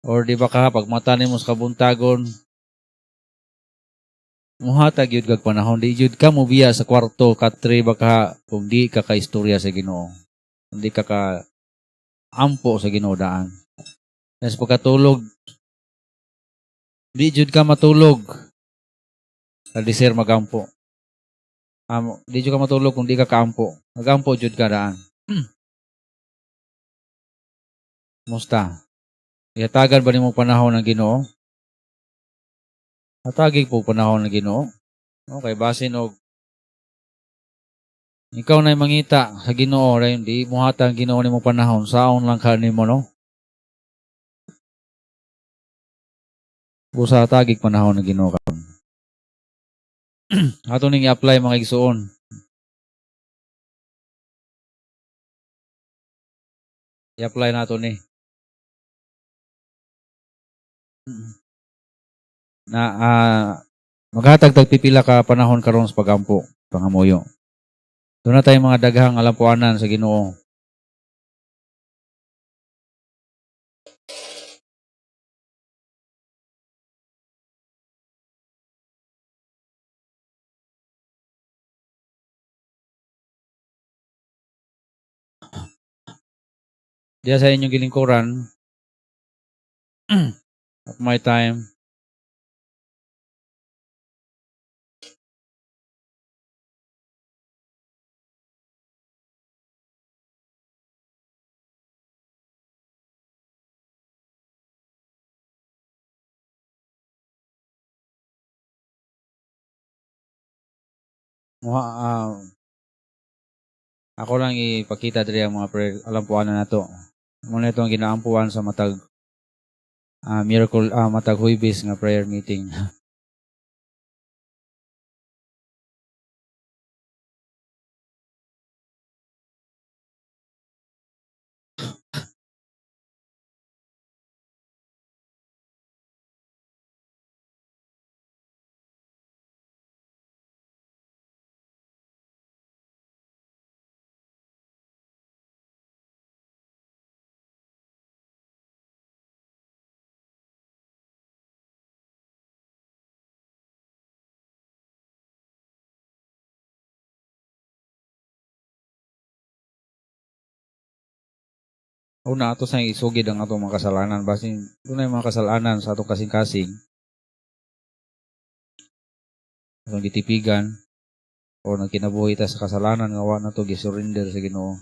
Or di ba ka pag mata nimo sa kabuntagon, muhatag yun kag panahon, di jud ka mobiya sa kwarto katre ba ka kung di ka kaistorya sa Ginoo. Kung di ka ka ampo sa Ginoo daan. Sa pagkatulog, di jud ka matulog. Di sir magampo. Di jud ka matulog kung di ka kaampo. Magampo jud ka daan. Musta? Ihatagan ba nimo panahon ng Ginoo? Hatagig po panahon ng Ginoo. Okay, basin og ikaw na mangita sa Ginoo, dayon di mohatag ang Ginoo nimo panahon, saon lang ka nimo, no? Busa tagig panahon ng Ginoo karon. Ato ning i-apply, mga igsuon. I-apply nato ni. Na maghatag tag pipila ka panahon karon sa pagampo, pangamuyo. Doon na tayo mga daghang alampuanan sa Ginoo. Diya sa inyong gilingkuran, at my time, Muha, ako lang ipakita diri ang mga prayer alampuanan nato. Muna ito ang ginaampuan sa matag miracle, matag Huwebes nga prayer meeting. Una, ato sa isugid ang atong mga kasalanan. Basin dunay mga kasalanan sa atong kasing-kasing, atong gitipigan o nagkinabuhi ta sa kasalanan nga wa na to gisurrender sa Ginoo.